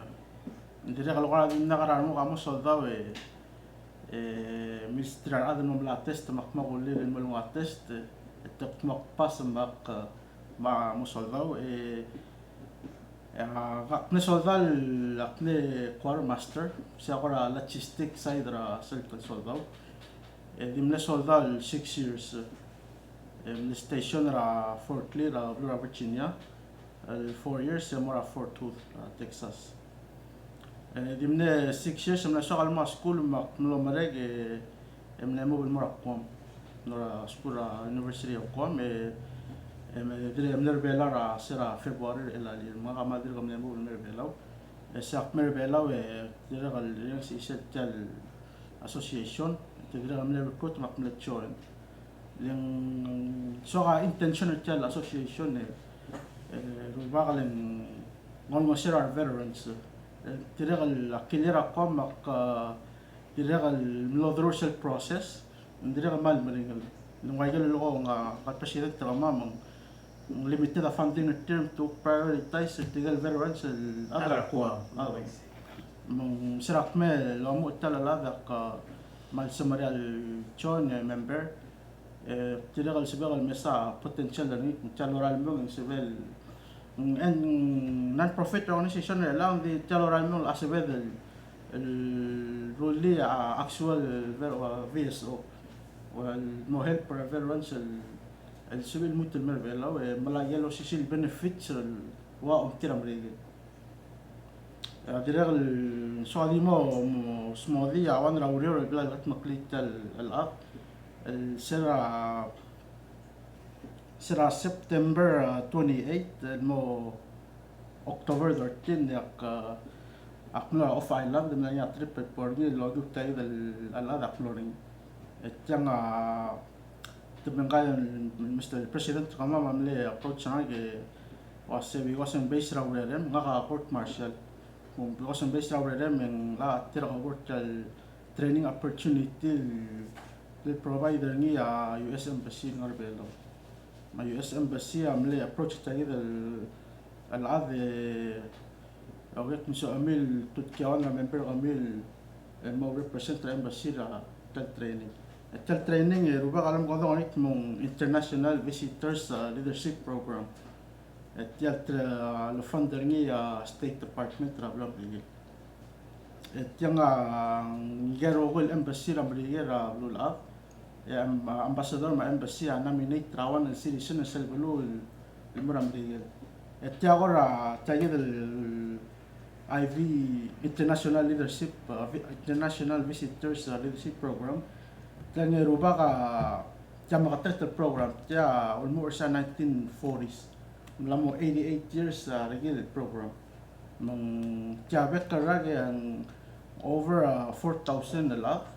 Ng dirrek el kora dimlak er a renguk a mo soldau e, e, milsterir a rechad el mo melai a test me ak mo kulir el mo lenguu a test, e, te kmo ak pass me ak, me ak mo soldau, e, e, ak mle soldau el, ak mle quartermaster, se a kora logistic side er a sel soldau. E, di mle soldau el six years, e, mle station er a Fort Lee, er a beluu er a Virginia, el four years e mo er a Fort Hood, er a Texas. E, di mle six years e mle soak el mo er a skuul me ak mlo merek e, e mle move el mo er a Guam. Mo er a skuul er a University of Guam e, e mle, dirrek el mle er a Belau er a se er a February er chelecha el year. Me ngak a dirrek el mle move el mle er a Belau. E se ak mle er a Belau e dirrek el, e, sel tia el association, te dirrek el mle recruit me ak mle join. Le ng soak a intention er tia el association e, e, rubak le ng olengeseu er a re veterans. E, dirrek el a kilir a Guam me ak, a, dirrek el mlo through sel process, ng dirrek el kmal meringel. Le ng ua ikel lolekoi a, a president er kemam me ng limited a funding er tir me te kuk prioritize er tirke el veterans el chad er a Guam. Me ng se er a kmal omuchel a chad e ak kmal semeriar el join e member. E, tirke el sebechek el mesa potential er ngii, tia el lorael el mong, e ng sebechel, ng, e ng non-profit organization er chelechang, ng di tia el lorael el mong a sebeched el, el rullii a actual ver-, ua V S O. Ua el mo help er a veterans el, el sebechir el lmuut el mei er a Belau, e melai a ikel osisiu el benefits el ua omtir a Merikel. E, dirrek el soak di mo, mo smodii a one er a ureor el bla el kutmeklii tia el, el chad. El se er a, se er a September, a, twenty-eight, el mo October thirteen, e ak, a, ak mlo er a off island, e mla er ngii a trip el bo er ngii el okiu tia el, el chad e ak mlo er ngii. E tiang a, te mengkar el Mister President er kemam a mle approach er ngak e ua se because ng base er a urerem, ngak a court martial. Ng because ng base er a urerem e ng locha tir a kuk tia el training opportunity el, el provide er ngii a U S Embassy el ngar er a Belau. Me a U S Embassy a mle approach er tia kid el, el chad e, okay, ng soamiu el tutkia one er a member er kemiu el mo represent er a embassy er a tia el training. E tia el training e rubak a lomekedong er ngii el kmo ng International Visitors, a, Leadership Program. E tia el tra-, a, lefund er ngii a State Department er a beluu er a Merikel. E tiang a, ng rokui el embassy er a Merikel er a beluulechad. E am-, ambassador me a embassy a nominate er a one el citizen er sel beluu el, el mo er a Merikel. E tia kora, tia kid el I V International Leadership, a, vi-, International Visitors, a, Leadership Program. Tiang e rubak a, tia meketekl el program, tia ulemuchel er sel nineteen forties. Ng mla mo eighty-eight years, a, er kid el program. Me ng tia bek el rak e ng over, a, four thousand el chad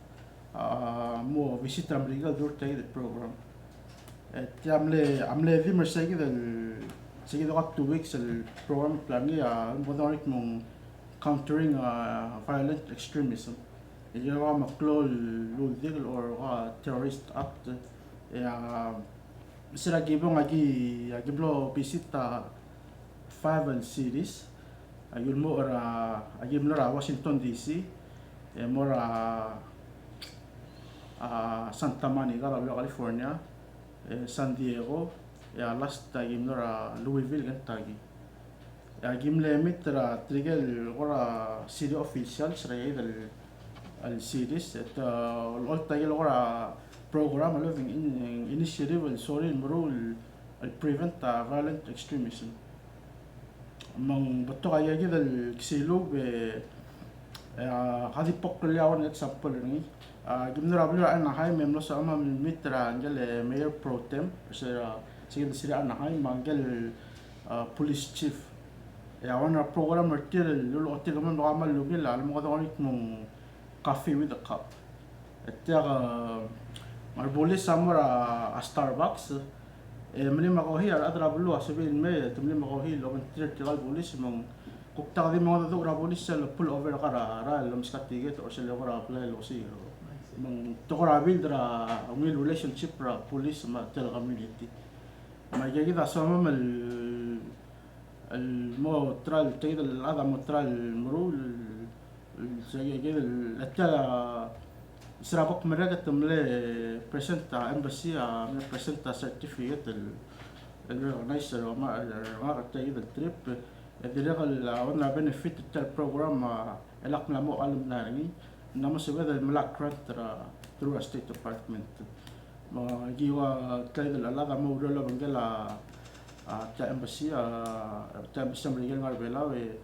a mo visit er a Merikel el dul tia kid el program. E tia mle, a mle theme er se kid el, se kid el two weeks el program el plan er ngii a, a lomekedong er ngii el kmo ng countering, a, violent extremism. E ua meklou el uldikel or a terrorist act. E a, se er a ki bong a ki, a ki mlo visit a five el cities. A ki ulemuchel er a, a ki mlo er a Washington D C, e mo er a, a, Santa Monica er a beluu er a California, e San Diego, e a last a ki mlo er a Louisville, Kentucky. E a ki mle meet er a tirke el kora city officials er a ike el, el cities, e te, a, olecholt a ike el kora program el in-, initiative el sorir el meruul el, el prevent a violent extremism. Me ng betok a ike kid el ksilub e, e, a, ka di bo kullii a one example er ngii. A, ki mlo er a beluu er a Anaheim e mlo sebechemam el meet er a ngike el mayor pro tem, se er a, se kid el city er a Anaheim, me a ngike el, a, police chief. E a one er a program er tir el lulekoi er tir kemam el kmal ungil a lomekedong er ngii el kmo ng Coffee with a Cop. E tia ke, a rebulis a mo er a Starbucks, E mle mekohi a rechad er a beluu a sebechir el mei, e te mle mekohi el obengterir tirka el bulis, me ng kuk ta di mengedecheduch er a bulis sel pull over er a rael el omeskau a ticket, or sel kora apply el osiik. Me ng te kora build er a ungil relationship er a bulis me a tia el community. Me aika kid a soam el, el mo try el tia kid el chad a mo try el meruul, el, el, se aika kid el, a tia el, se er a bo kmerek e te mle present a embassy, a mle present a certificate el, el recognize er a, er a, er a tia kid el trip. E dirrek el, a, one er a benefit er tia el program, a, el ak mla mo alumni er ngii, ng mla mo sebeched el melai a grant er a, through a State Department. Me aki ua tia el chad a mo oureor el obengkel a, a, tia embassy, a, tia embassy er a Merikel el ngar er a Belau, e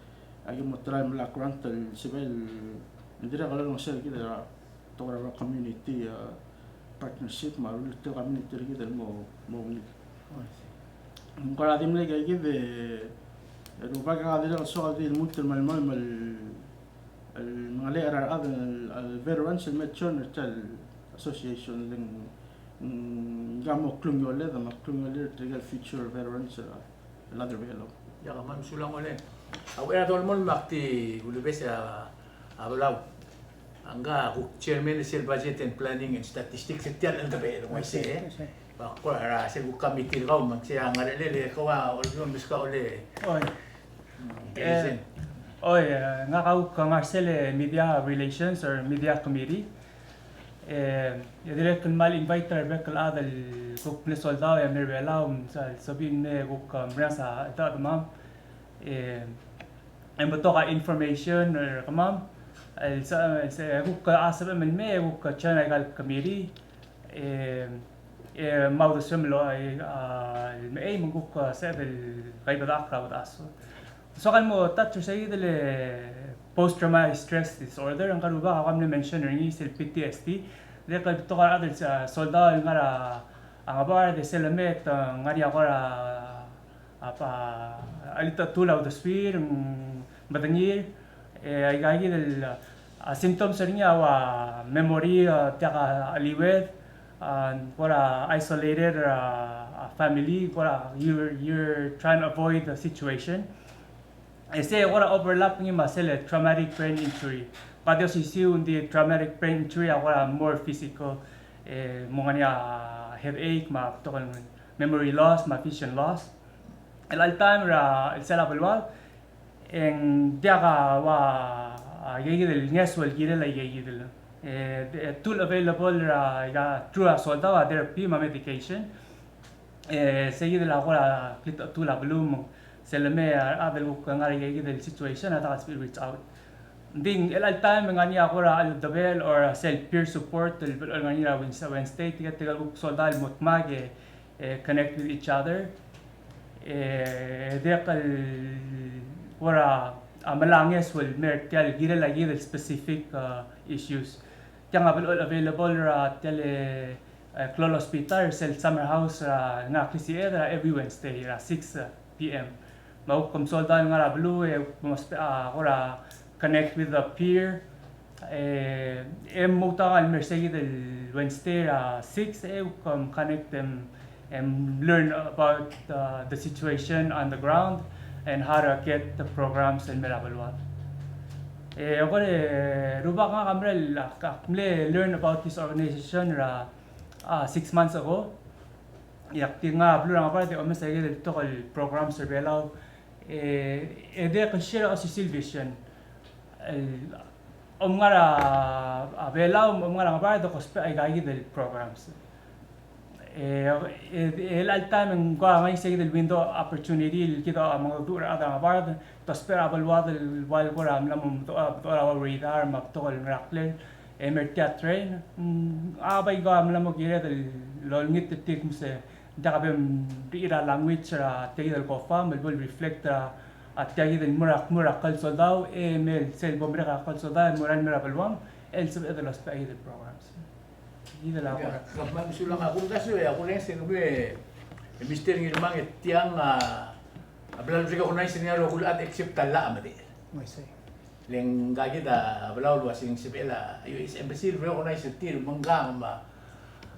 aki mo try el melai a grant el sebechel el, el dirrek el olengeseu er kid er a, tekoi er a community, a, partnership me a rullii tia el community er kid el mo, mo ungil. Ng kora di mle aika kid e, e rubak a dirrek el soak el di lmuut el melemolem el, el mengelechel er a rechad el, el veterans el me join er tia el association, le ng, mm, ng mo klungioled, me a klungioled er tirke el future veterans er a, el chad er a Belau. Ia, kemam a mesulang, ole. A uchei er a dolemolem me ak di ulebes a, a Belau. Ngka a kuk chairman er sel Budget and Planning and Statistics er tia el chad er a Belau, uaisei, e. Uaisei. Ba kora er a sel kuk committee er kau, me ng sei a ngar er a, le, le, kau a, ole, meskau, ole. Oi. Mm, e, oi, e, ngak a kuk ngar er sel, e, media relations or media committee. E, e dirrek el kmal invite er a rebek el chad el kuk mle soldau e mle er a Belau, me sel, sebechir el kuk, e, merael a, a, a, a, e, e ng betok a information er kemam, el se, el se, e kuk a sebechem el mei, e kuk join aika el committee, e, e, me a uldesuem el, e, a, el mei, me ng kuk, a, sebeched el kaibedechakl er a uldasu. Soak el mo touch er se el, e, post traumatic stress disorder, ngka el rubak a kuk mle mention er ngii sel P T S D, dirrek el betok a rechad el, a, soldau el ngar er a, a ngebard, e sel lemei e te ngar er ngii a kora a, a, a chelitechetul a uldesuir, mm, medengir, e, aika kid el, a, symptoms er ngii a ua memory, a, diak a cheliued, a, kora isolated, a, a family, kora you're, you're trying to avoid the situation. E sei kora overlap ngii me a sel traumatic brain injury. Ka di osisiu ng di traumatic brain injury a kora more physical, e, mo ngar er ngii a headache, me a betok el memory loss, me a vision loss. El chelecha el taem er a, el sel a beluad, e ng diak a ua, a, aika kid el ngeso el kirel aika kid el. E, e tool available er a, aika, through a soldau a therapy me a medication. E, sei kid el a kora klitechetul a beluu me ng sel lemei a rechad el kuk ngar er aika kid el situation a diak el sebechir el reach out. Ng di el chelecha el taem e ng ngar er ngii a kora cheldebechel or sel peer support el blo el ngar er ngii er a Wednes-, Wednesday, tirke el kuk soldau el mo dmak e, e, connect with each other. E, dirrek el kora, a, melai a ngeso el mer tia el kirel aika kid el specific, a, issues. Tiang a blo el available er a tia el, e, e, klou el hospital, sel summer house, a, ngar er a Klisiich, er a every Wednesday, er a six, e, P M. Me a kuk soldau el ngar er a beluu, e, mo spe-, a, kora connect with the peer, e, e, mo ta el mer sei kid el Wednesday, er a six, e, kuk connect them and learn about, uh, the situation on the ground and how to get the programs el mer a beluad. E, kora, e, rubak ngak a mle, ak, ak mle learn about this organization er a, a, six months ago. E ak di ngar er a beluu er a ngebard e omes aika kid el betok el programs er a Belau. E, e dirrek el share a osisiu el vision. El, om ngar er a, a Belau, om ngar er a ngebard e dousbech aika kid el programs. E, e, e, el chelecha el taem e ng ko er ngii sei kid el window opportunity el kid a mengedecheduch er a rechad er a ngebard, dousbech er a beluad el ua el kora mla mo meduch, meduch er a radar me a betok el ngeraklel, e mer tia el train, mm, a bai ko mla mo kired el olengit er tir el kmo se, ng diak a bem er a language er a tia kid el COFA, me bo el reflect er a, a tia kid el mo er a, mo er a kall soldau, e mei sel bo merek a kall soldau, e mo er a, mo er a beluam, el sebeched el ousbech aika kid el programs. Kid el a kora. Ia, kmal mesulang a kuk uldasu e a kurrenges e kemiu e Mister Ngirmang e tiang a, a bla el recognize er ngii a rokui el chad except a llach me a dechor. I see. Le ngka kid a Belau el ua se ng sebechel a U S Embassy el recognize er tir me ngka me a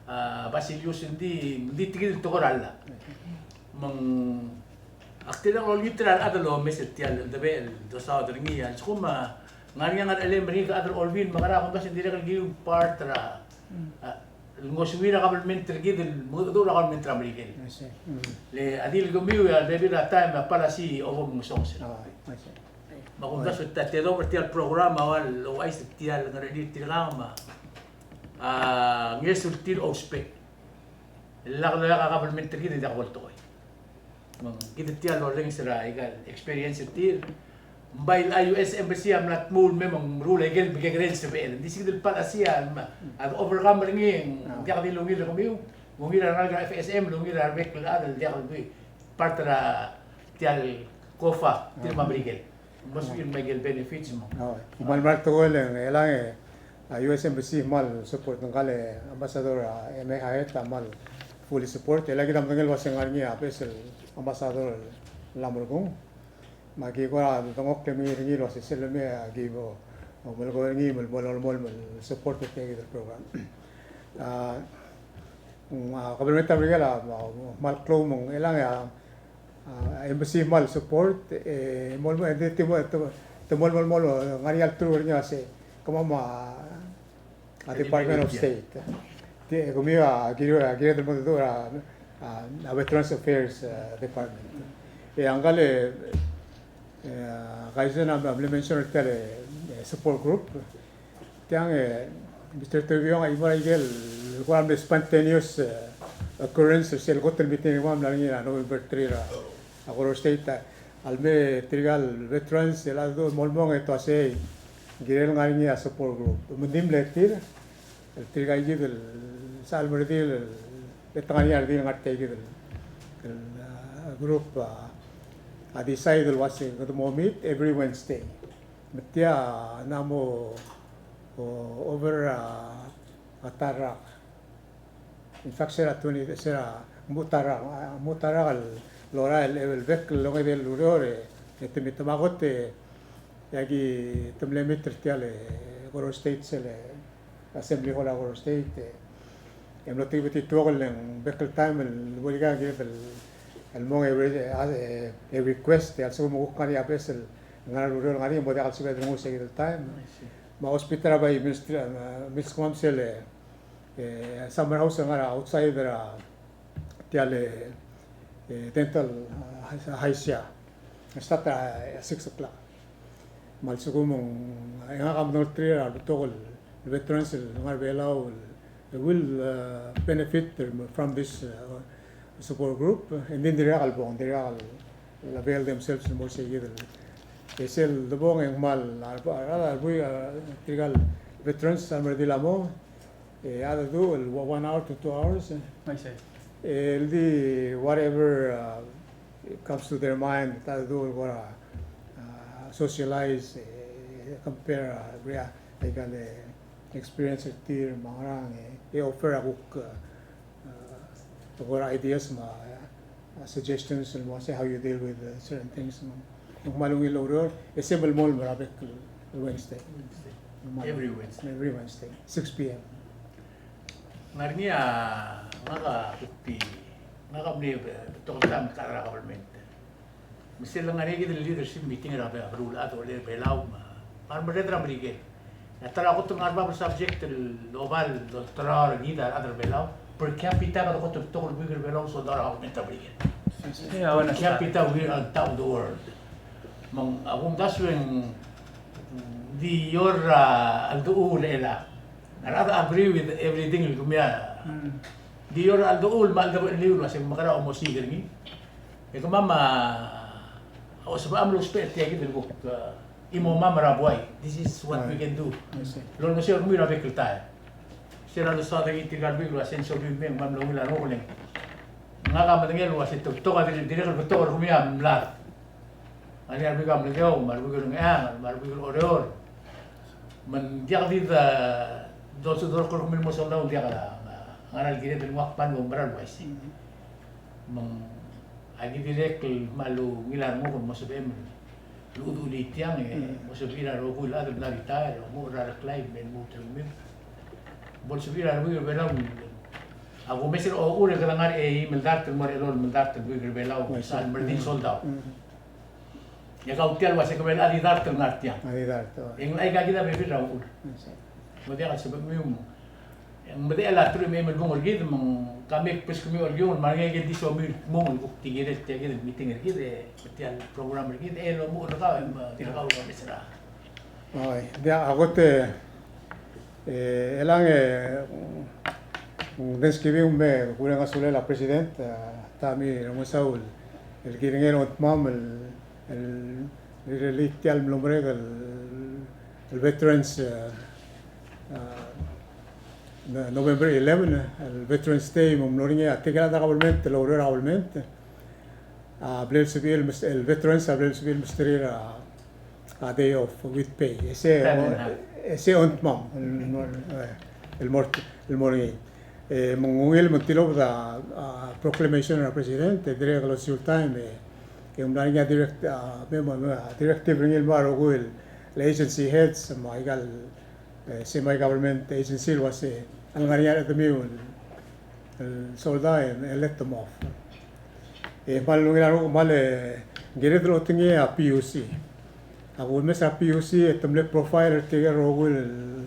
A, Basilius, ng di, ng di tia kid el tekoi er a llach. Me ng, ak dirrek el olengit er a rechad el omes er tia el, el debechel el dosaod er ngii, a lsekum a ngar er ngii a ngerchelem er ngii, a rechad er a Olbiil, me a ngerang, a kumdasu e ng dirrek el kiu el part er a, a, el ngosuir a government er kid el mengedecheduch er a government er a Merikel. I see. Mm. Le a di le kemiu a bebil er a taem a policy a bo mngesonges. Oh, I see. Me a kumdasu e te, te dob er tia el program a ua el ouchais er tia el ngerchelir tirkang me a, a, ngeso er tir a ousbech. El lak loia a government er kid e ng diak bo el tekoi. Me ng kid tia el orrenges er aika el experience er tir. Ng bai el U S Embassy a mla tmuu el mei me ng meruul aike el mekekerei el sebechel. Ng di se kid el policy a, a overcome er ngii, ng diak di lungil er kemiu, lungil er a rengalek er a F S M, lungil er a rebek el chad el diak el di part er a tia el COFA, tir me a Merikel. Ng mo sebechir el mei aike el benefits me ng. Oh, me ng mla er a tekoi el, e, chelechang e, a, U S Embassy a kmal support, ngka el Ambassador, a, M A Hyatt a kmal fully support. E le kid a medengei el uase ng ngar er ngii a beches el Ambassador el mla melekoi. Me aki kora dengchokl e mengiil er ngii el uase sel lemei e aki bo, bo melekoi er ngii me bo lolemolem el support er tia kid el program. A, ng, a, kabelment er a Merikel a, a, kmal klou me ng chelechang e, a, a, embassy a kmal support, e, mo, mo, te, te, te, te mo, mo, mo, ngar er ngii a leteru er ngii a se, kemam a, a Department of State. Te, kemiu a, kired, kired el mo er a, a, a Veterans Affairs, a, Department. E, ngka el, e, a, Kaizen a, a mle mention er tia el, e, support group. Tiang, e, Mister Toribiong, a chimo er a ikel, kora mle spontaneous, e, occurrence er sel kot el meeting er kemam el mla er ngii er a November three er a, a Koror State, a, a lmei tirka el veterans, el a dmu el mo lmong e te uasei, ng kirel ngar er ngii a support group. Me ng di mle tir, el tirka kid el, sel merdil, el, e te ngar er ngii a redil el ngar tia kid el, el, a, group, a, a decide el uasei, kede mo meet every Wednesday. Me tia a mla mo, o, over a, a ta el rak. In fact, se er a twenty, se er a mo ta el rak, a, mo ta el rak el lorael el, el bek el ongedei el ureor e, e te me te mo kot e, e aki te mle meet er tia el, e, Koror State sel, e, Assembly Hall er a Koror State, e, e mlo tir betik el tuokl el ng bek el taem el bo er ngii a kired el, el mong e re-, a, e, e request, e a lsekum e kuk ngar er ngii a beches el ngar er a ureor el ngar er ngii, e bo diak el sebeched el nguu se kid el taem. I see. Me a hospital a bai milskemam sel, e, summer house el ngar er a outside er a tia el, e, dental, a, Haisia. Start er a, e, six o'clock. Me a lsekum e ng, e ngak a medengei er tir a rebetok el veterans el ngar er a Belau el, e will, uh, benefit from this, uh, support group. E ng di dirkak el bong, dirkak el avail themselves el mo se kid el. E sel debong e ng kmal, a, a, a, a, tirka el veterans a merdil a mo, e a dedu el one hour to two hours, e. I see. E el di whatever, uh, comes to their mind, a dedu el kora, uh, socialize, e compare, uh, rea-, aika el experience er tir me a ngerang, e, e offer a kuk, uh, uh, kora ideas me a, uh, suggestions el mo se how you deal with, uh, certain things, no? Ng kmal ungil el oureor, e se melemolem er a bek el Wednesday. Wednesday. Ng kmal every Wednesday. Every Wednesday, six P M. Ngar er ngii a, ngak a kuk di, ngak a mle, e, betok el taem el chad er a government. Me sel lengar er ngii kid el leadership meeting er a Be-, beluulechad el olei er a Belau me a, me a remerreder er a Merikel. E a ta er a kot el ngar er bab el subject el oba el dolterau er kid a rechad er a Belau. Per capita kede kot el betok el buik er a Belau el soldau er a government er a Merikel. Per capita we are on top of the world. Me ng, a kumdasu e ng di ua a cheldecheduch el chad a agree with everything el kemiu a. Di ua a cheldecheduch me a cheldebecheliu el uase ng mekera a omosiik er ngii. E kemam a osebecham el ousbech er tia kid el kuk, uh, chimomam er a buai. This is what we can do. I see. El olengeseu er kemiu er a bek el taem. Se er a dosaod er ngii tirka el buik el uase ng sorir el mei me ng mla ungil a renguk el ng. Ngak a medengei el uase te betok a dirrek, dirrek el betok er kemiu a mlad. Ngar er ngii a rebuik er a Melekeok, me a rebuik er a Ngcheangel, me a rebuik er a Oreor. Me ng diak di, a, dolsudorok er kemiu el mo soldau, ng diak a, a, ngar er a kired el nguu a kmal mo mera el uaisei. Me ng, aki dirrek el kmal ungil a renguk el mo sebechem el uchul tiang, e, mo sebechir a rokui el chad el mla retire, mo er a reklai, me lmuut er kemiu. Bo lsebechir a rebuik er a Belau, A kumes er a ochur e kede ngar er a eim el dart el mo er a elolem el dart el buik er a Belau, oi, a lmerding, mm, soldau. Mm. E kau tia el uase ke mla di dart el ngar tiang. A di dart, oi. E ng aika kid a bebil er a uchul. Oi, sei. Mo diak el sebechemiu me ng medechel a teruich me a eim el bung er kid, me ng ka mei kbeskemiu er kid, me ng ngar er ngii a ikel di somiu el kmung el kuk di kirel tia kid el meeting er kid, e tia el program er kid, e lomuchel er kau, e me di er kau el omes er a. Oi, diak, a kot e, e, chelechang e, mm, Thanksgiving me kureng a sulel a President, a, Tommy Remengesau el, el kirengel a ongtemam el, el, el rirellii tia el mlo merek el, el Veterans, a, a, No-, November eleven, el Veterans Day, me ng mlo er ngii a tirke el chad er a government, el oureor er a government, a, bla lsebechir el mes-, el veterans a bla lsebechir el mesterir a, a day off with pay. E se, retirement, a, e se ongtemam el, el, el mo er, el mo er ngii. E, me ng ungil me ng tilobed a, a, proclamation er a president, e dirrek el osisiu el taem, e, e ng mla er ngii a direct-, a, memo, memo, a, directive er ngii el mo er a rokui el, el agency heads, me aika el, e, semi-government agency el uase a lengar er ngii a rechedemiu el, el soldau e, e let them off. E kmal ungil a rokui, kmal, e, ng kired el otengii a P U C. A kumes er a P U C e te mle profile er tirke el rokui el,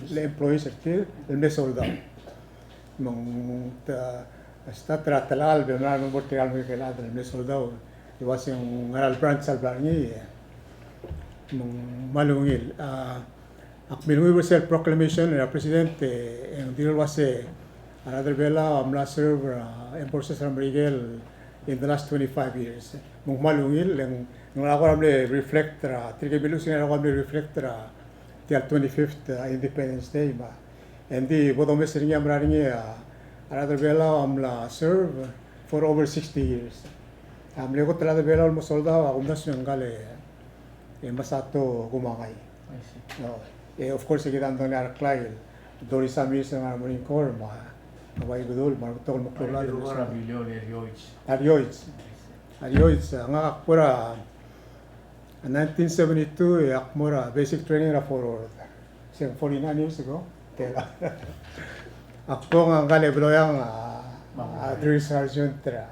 el employees er tir el mle soldau. Me ng te, start er a telechal, be mla mo er tirke el mle soldau, el uase ng ngar er a branch el bla er ngii, e me ng kmal ungil. A, ak milungil er sel proclamation er a president, e, e ng dilu el uase a rechad er a Belau a mla serve er a armed forces er a Merikel in the last twenty-five years. Me ng kmal ungil, e ng, ng kora mle reflect er a, tirke el milluches a kora mle reflect er a, tia el twenty-fifth, a, Independence Day, me a, e ng di bo domes er ngii a mera er ngii a, a rechad er a Belau a mla serve for over sixty years. A mle kot el chad er a Belau el mo soldau a kumdasu e ngkal e, e Masato Kumangai. I see. No. E, of course, e kid a mdengelii a reklai el Doris Amirs el ngar er a Marine Corps, me a, me a Ibedul, me a rebetok el meklou el chad. Ibedul, me a Rioich. A Rioich. I see. A Rioich, a ngak a kbo er a nineteen seventy-two, e ak mo er a basic training er a Fort Worth. Se ng forty-nine years ago. Tela. Ak bong a ngkal e Beloiang a, a drill sergeant er a,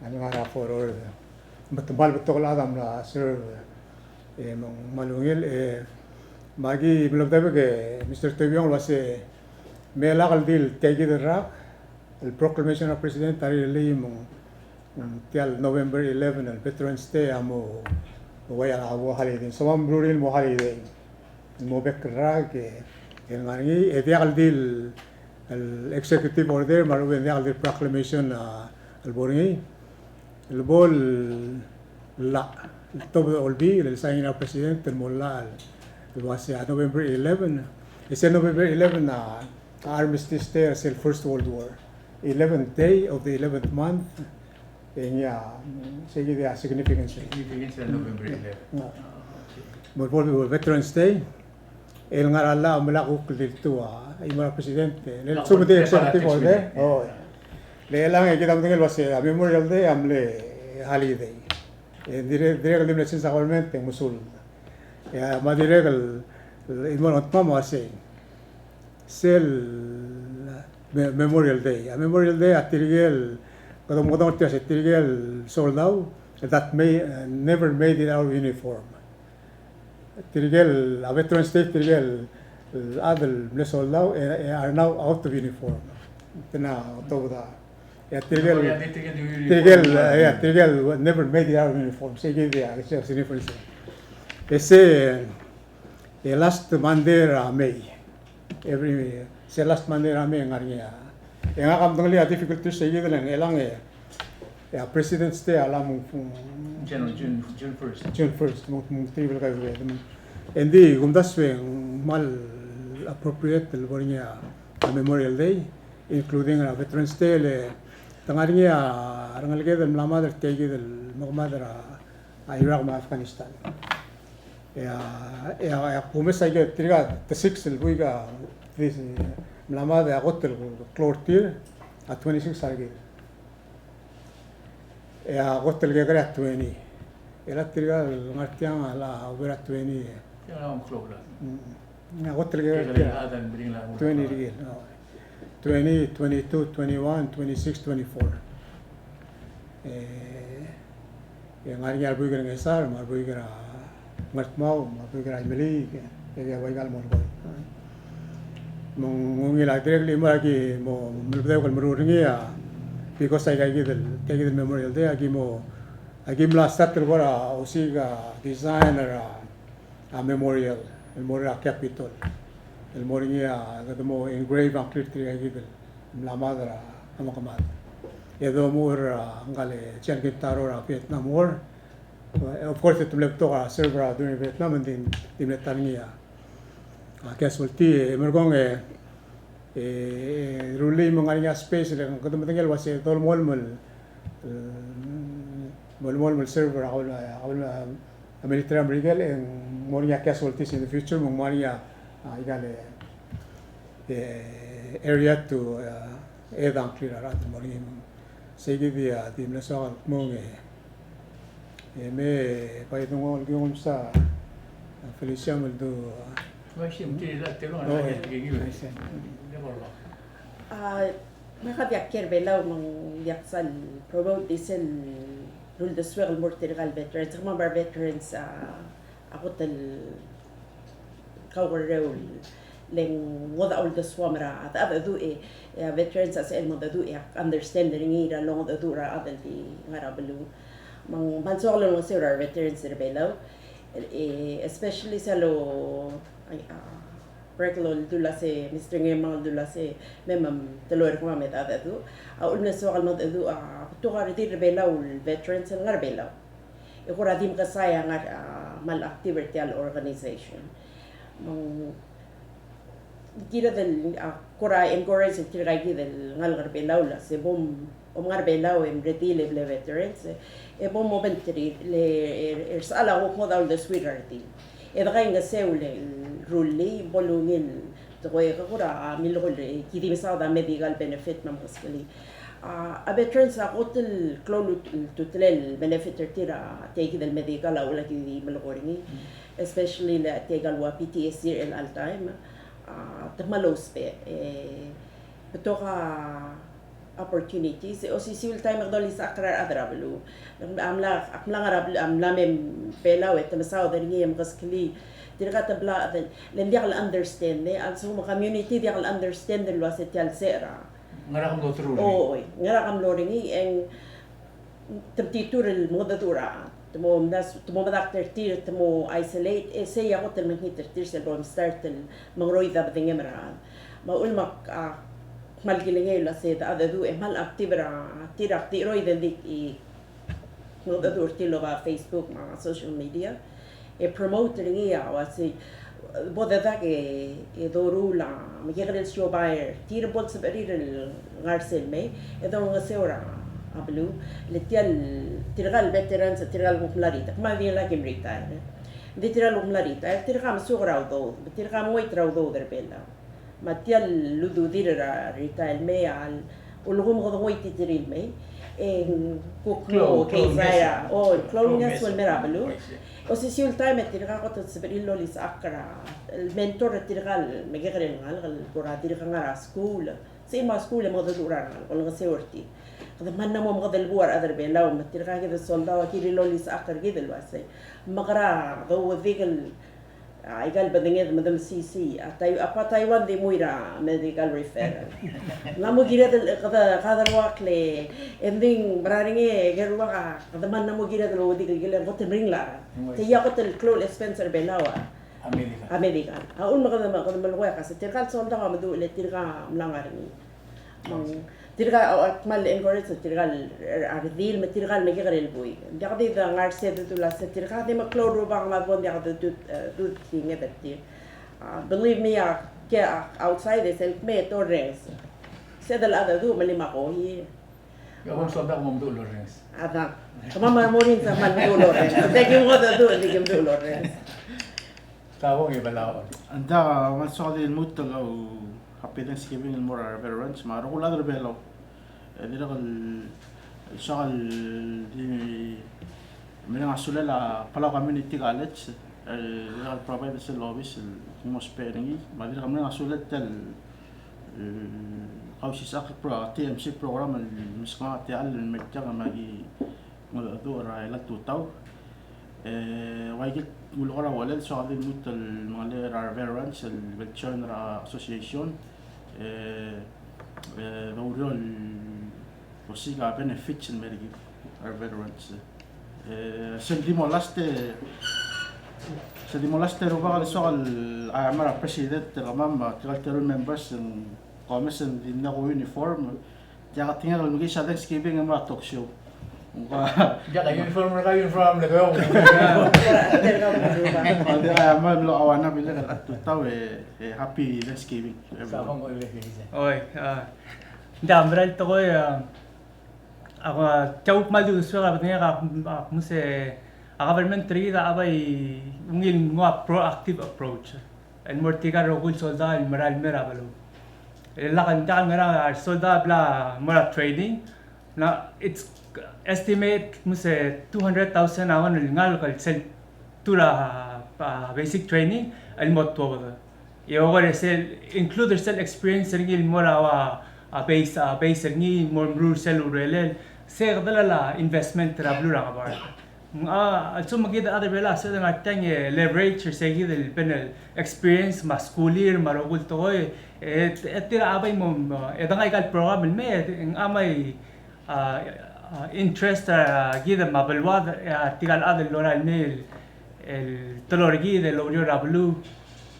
a ngar er a Fort Worth. Me te kmal betok el chad a mla serve, e me ng kmal ungil, e me aki mlo medebek e Mister Tobiong el uase me lak el di el tia kid el rak, el proclamation er a president a rirellii me ng, mm, tia el November eleven el Veterans Day a mo, mo ua a, a mo holiday. Soam a meruul el mo holiday. Mo bek el rak e, e ngar er ngii, e diak el di el, el executive order, me a lechub e ng diak el di el proclamation a, el bo er ngii. El bo el llach, el tobed er a Olbiil, el sign er a president, el mo llach, el uase a November eleven. E sel November eleven a, a armistice day er sel First World War. Eleventh day of the eleventh month. E ngii a, se kid a significance. Significance er a November eleven. Mm. Ah, okay. Mo bo el Veterans Day. El ngar er a llach me lak kuk el di el tuu a, a imo er a president, e le lak lsekum di executive order. Oh. Le chelechang e kid a medengei el uase a Memorial Day a mle holiday. E dirrek, dirrek el di mle change a government e ng mesul. E a, me a dirrek el, el imo er a ongtemam a uase sel me-, Memorial Day. A Memorial Day a tirke el, kede mo, kede mo er tia se tirke el soldau that may, uh, never made it out of uniform. Tirke el, a Veterans Day, tirke el, el chad el mle soldau, e, e are now out of uniform. Te na otobed a. E tirke el, tirke el, e tirke el never made it out of uniform. Se kid a, se, se difference. E se, e last Monday er a May. Every, se last Monday er a May e ng ngar er ngii a. E ngak a medengelii a difficulties er kid el ng, e chelechang e, e a President's Day a mla mo, June, June, June first. June first, mo, mo, three el kai. E ng di, kumdasu e ng kmal appropriate el bo er ngii a Memorial Day, including a Veterans Day, le te ngar er ngii a rengeleked el mla mad er tia kid el mekemad er a, a Iraq me a Afghanistan. E a, e a, e a kumes aike tirka, the six el buik a, this, mla mad e a kot el klou er tir a twenty-six a rekil. E a kot el kekerei a twenty. E a tirka el ngar tiang a la over a twenty. Tiang a klou el. Mm. E a kot el kekerei a twenty a rekil. Oh. Twenty, twenty-two, twenty-one, twenty-six, twenty-four. E, e ng ngar er ngii a rebuik er a Ngchesar, me a rebuik er a Ngardmau, me a rebuik er a Imeliik, e, e, e ua ikal molekoi. Me ng ungil a dirrek el chimo, aki mo, mo mebedeok el meruul er ngii a, because aika kid el, aika kid el Memorial Day, aki mo, aki mla start el kora osiik a design er a, a memorial, el mo er a Capitol. El mo er ngii a, kede mo engrave a ngklir tirka kid el mla mad er a, a mekemad. E domuchel er a, ngka el Chiang Kai-shek er a Vietnam War. Of course, e te mle betok a serve er a during Vietnam, e ng di, di mle ta er ngii a, a casualty, e merekong e, e, e rullii me ng ngar er ngii a space, le kede medengei el uase dolemolem el, e, dolemolem el serve er a, a, a, a military er a Merikel, e ng mo er ngii a casualties in the future, me ng mo er ngii a, a, ikal, e, area to, e, aid a ngklir a rechad el mo er ngii. Me ng sei kid a di mle soak el kmung e, e me bai dengua el kingum sa, a, Felicia me ldu, a, Bai, sim, tirka el telo, oh, a, e, tirka el, e, sim. Never lost. A, me ak diak kiei er a Belau me ng diak sal promote di sel uldesuek el mo er tirka el veterans, kemam a veterans, a, a kot el kaukerreu el le ng ngodech a uldesuam er a, a, a, dedu e, e a veterans a sel mo dedu e a understand er ngii er a longedecheduch er a chad el di ngar er a beluu. Me ng kmal soak el olengeseu er a veterans er a Belau, e, especially sel lo, ai, a, Brek el oldula se, Mister Ngemang el oldula se, me, me te loia er kemam e dedu. A, uchul me ng soak el mengedecheduch a, betok a redil er a Belau el veterans el ngar er a Belau. E kora di mekesai a ngar, a, kmal active er tia el organization. Me ng kired el, a, kora encourage er tirka kid el ngalek er a Belau el se bo m-, bo mngar er a Belau e mredil e ble veterans, e bo mobengterir, le, e, e, er sel a kuk ngodech a uldesuir a redil. E de kaingeseu el rullii, bo lungil tekoi e kora, a, milekoi, e, ki di mesaod a medical benefit me a mekeskelii. A, a veterans a kot el klou el ut-, ultutelel el benefit er tir a tia kid el medical a uchul a ki di melekoi er ngii. Especially le tia kid el ua P T S D er chelecha el taem, a, te kmal ousbech, e, betok a opportunities, e osisiu el taem e kede olisechakl er a rechad er a beluu. A mla, a mla ngar er a beluu, a mla mei er a Belau e te mesaod er ngii e mekeskelii. Tirka te bla, le ng diak el understand, e, a lsekum a community diak el understand el uase tia el se er a. Ngera ke mlo through er ngii. Oi, ngera ke mlo er ngii, e ng te metitur el mengedecheduch er a, te mo mdas-, te mo medakt er tir, te mo isolate, e sei a kot el mekngit er tir sel bo mstart el mengeroid a bedengem er a. Me a uchul me ak, a, kmal kilengei el uase a dedu e kmal active er a tir a kdicheroid el di, e, mengedecheduch er tir el oba Facebook me a social media. E promote er ngii a uasei, bo dedak e, e doruul a mekekerei el siobai er tir bo lsebechir el ngar sel mei, e dolengeseu er a beluu, le tia el, tirka el veterans, tirka el kuk mla retire, me a di ngak a kim retire. Ng di tirka el kuk mla retire, tirka a mesuk er a udoud, tirka a mengoit er a udoud er a Belau. Me tia el ududir er a retail mei a ulekum kede ngoititerir el mei, e ng kuk klou, klou, klou el ngeso. O, klou el ngeso el mei er a beluu. Osisiu el taem e tirka a kot el sebechir el olisechakl er a, el mentor er tirka el mekekerei el ngalek el kora dirk ngar er a skuul. Sei me a skuul e mengedecheduch er a rengalek, olengeseu er tir. Kede mla mo mekedelebuu a rechad er a Belau, me tirka kid el soldau a kirir el olisechakl er kid el uasei, mekera douedikel A, aika el bedenged me de mesisiich. A Tai-, a pa Taiwan di mui er a medical referral. Ng mo kired el, kede, kede ruak le, e ng di ng mera er ngii e ke ruak a, kede mla mo kired el ouedikel, kele kot el meringel a. Te ia kot el klou el expense er a Belau a. A medical. A medical. A uchul me kede, kede melekoi a kase, tirka el soldau a meduch le tirka mla ngar er ngii. Me ng tirka, o, ak kmal encourage er tirka el, er a redil, me tirka el mekekerei el buik. Ng diak di de ngar er se dedu el uase tirka di meklou el rubak me a bo ng diak dedu, e, dudenged er tir. A, believe me, a, ke, a, outside e sel kmei e te orrenges. Se de locha dedu me ng mla kohi. Ia, bo msodang me bo mdu el orrenges. A, da. Kemam a mo er ngii e ng kmal mdu el orrenges. Te ki mo dedu, di ki mdu el orrenges. Tabong e Belau. Ng diak, a, kmal soak di lmuut el, o, Happy Thanksgiving el mo er a veterans me a rokui el chad er a Belau. E dirrek el, el soak el di mereng a sulel a Palau Community College, e dirrek el provide sel obis el ki mo ousbech er ngii, me a dirrek el mereng a sulel tia el Kausisechakl el pro-, T M C program el meskak a techall el mei er tiang me aki ngedecheduch er a elal tutau. E, ua ikel kulekoi er a uchelel, soak el di lmuut el mengelechel er a re veterans el bel join er a association. E, e, oureor el osiik a benefits el mei er kid, a re veterans. E, sel di mo last e, sel di mo last e rubak el soak el, a, mera president er kemam, a, tirkal teru el members, ng komes e ng di mle ko uniform, Diak a tekingek el mekiis a Thanksgiving e mo er a talk show. Ng ka. Diak a uniform er kau, uniform er kau. Ng diak a mle, mlo auanab el tutau e, e happy Thanksgiving, everyone. Oi, a, ng di a mera el tekoi, a, a, tia kuk kmal di uldesuek a bedengek a, a, kmo se, a government er kid a bai ungil nguu a proactive approach el mo er tirka el rokui el soldau el mera el mei er a beluu. E lak a diak el ngar er a soldau a bla mo er a training. Now, it's estimate, kmo se two hundred thousand a one el ngalek el sel tuu er a, a, basic training el mo tuobed. E okor e sel, include er sel experience er ngii el mo er a, a, base, a, base er ngii, mo meruul er sel urerel. Se kede lak a investment er a beluu er a Ngebard. Ng, a, a lsekum kid el chad er a Belau a sebeched el ngar tiang e leverage er se kid el bla el experience me a skulir me a rokui el tekoi, e, e tir a bai mo, mo, e dengai aika el program el mei, e ng mei, a, a, interest er kid me a beluad, e, a, tirka el chad el lorael el mei el, el teloi er kid el oureor er a beluu.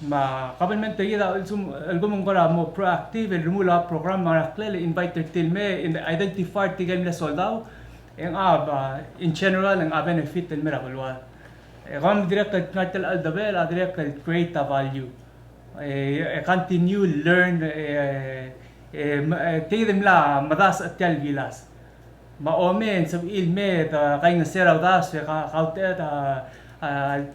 Me a government er kid a lsekum, el kmo ng kora mo proactive el remuul a program me a ngklel el invite er tir el mei, identify er tirke el mle soldau, e ng, a, in general, e ng, a, benefit el mei er a beluad. E kemam dirrek el ngar tia el cheldebechel a dirrek el create a value. E, e continue learn, e, e, e, tia kid el mla medaes er tia el bilas. Me a omei e ng sebechir el mei e kaingeseu er a uldasu e ka, kauteched a, a,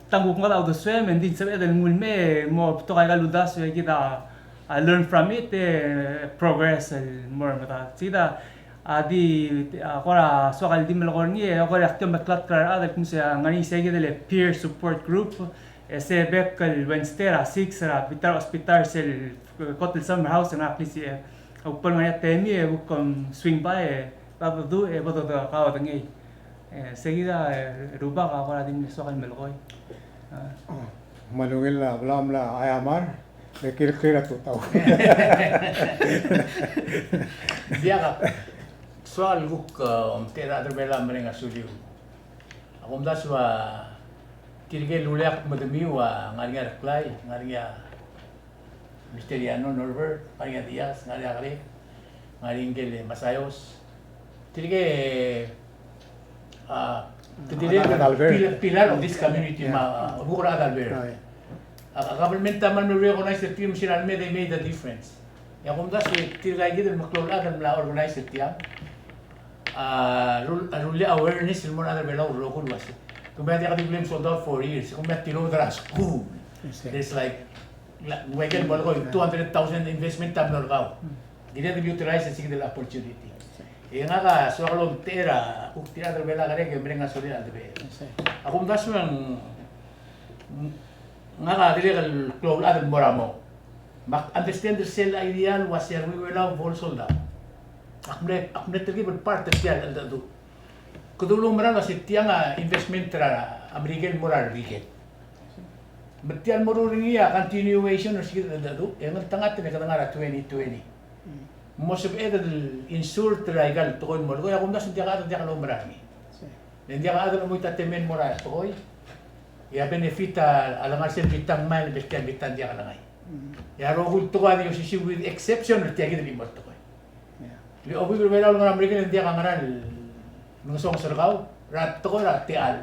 tang kuk ngodech a uldesuem, e ng di ng sebeched el nguu el mei e mo betok aika el uldasu e kid a, a, learn from it, e progress el mo er medad. Sei kid a, a di, a, kora soak el di melekoi er ngii, e kora ak di omeklatk er a rechad el kmo se, a, ngar er ngii sei kid el peer support group, e se bek el Wednesday er a six er a bita er a hospital er sel, e, kot el summer house e ngar er a klisichel. E kuk bo el ngar er ngii a Temi, e kuk, um, swing by, e, Bo dedu, e, bo dekaudengei. E, sei kid a, e, rubak a kora di mle soak el melekoi. A. Me a ungil a bla mla aiamar, me kirel a tutau. Diak a soal kuk, e, omtechei er a chad er a Belau el mereng a suliu. A kumdasu a tirke el uleak me demiu a ngar er ngii a Reklai, ngar er ngii a Mister Yano Norbert, ngar er ngii a Diaz, ngar er ngii a Greg, ngar er ngii a Masayos. Tirke, a, te dirrek el pillar, pillar of this community, me a, a, bukor a Adalbert. A, a government a mle recognize er tir me sel lemei, they made a difference. E a kumdasu e tirka kid el meklou el chad el mla organize er tiang a rullii a awareness el mo er a rechad er a Belau el rokui el uasei, kemiu a diak di mle soldau for years, kemiu a tilobed er a skuul. There's like, ng ua ikel bo lekoi two hundred thousand investment a mlo er kau. Kired el utilize er se kid el opportunity. E ngak a soak el omtechei er a kuk tirka el chad er a Belau el kirek e mereng a suliu el cheldebechel. A kumdasu e ng, ngak a dirrek el klou el chad el mo er a mong. Me ak understand er sel idea el uasei a renguk er a Belau a bo el soldau. Ak mle, ak mle telkib el part er tia el cheldecheduch. Kede oumerang el uasei tiang a investment er a Merikel el mo er a Merikel. Me tia el meruul er ngii a continuation er se kid el cheldecheduch, e ngeltengat e kede ngar er a twenty twenty. Mo sebeched el insert er aika el tekoi el mo lekoi, a kumdasu e ng diak a chad el diak loumerang er ngii. E ng diak a chad el mo ita temen el mo er a tekoi, e a benefit a lengar sel bita el ngmai el mei er tia el bita el diak lengai. E a rokui el tekoi a di osisiu with exception er tia kid el chimo el tekoi. Le obuikel er a Belau el ngar er a Merikel e ng diak a ngera el mengesonges er kau er a tekoi er a techall.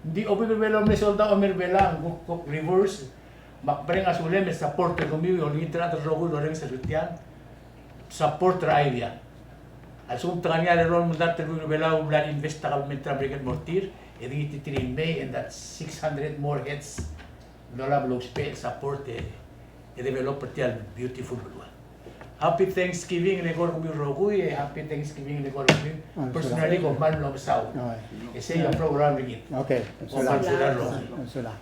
Ng di obuikel er a Belau el mle soldau el mei er a Belau, ng kuk, kuk reverse, me ak mereng a sulem e support er kemiu e olengit er a rechad el rokui el orrenges er tiang, support er a idea. A lsekum te ngar er ngii a rerolem el dart el rokui er a Belau el bla le invest a government er a Merikel el mo er tir, e di ngii di tir el mei, and that's six hundred more heads el olab el ousbech el support e, e develop er tia el beautiful beluu. Happy Thanksgiving el eko er kemiu el rokui, e happy Thanksgiving el eko er kemiu. Personally, kom kmal mlo mesaul. E sei a program er kid. Okay. Kom kmal mesaul el rokui.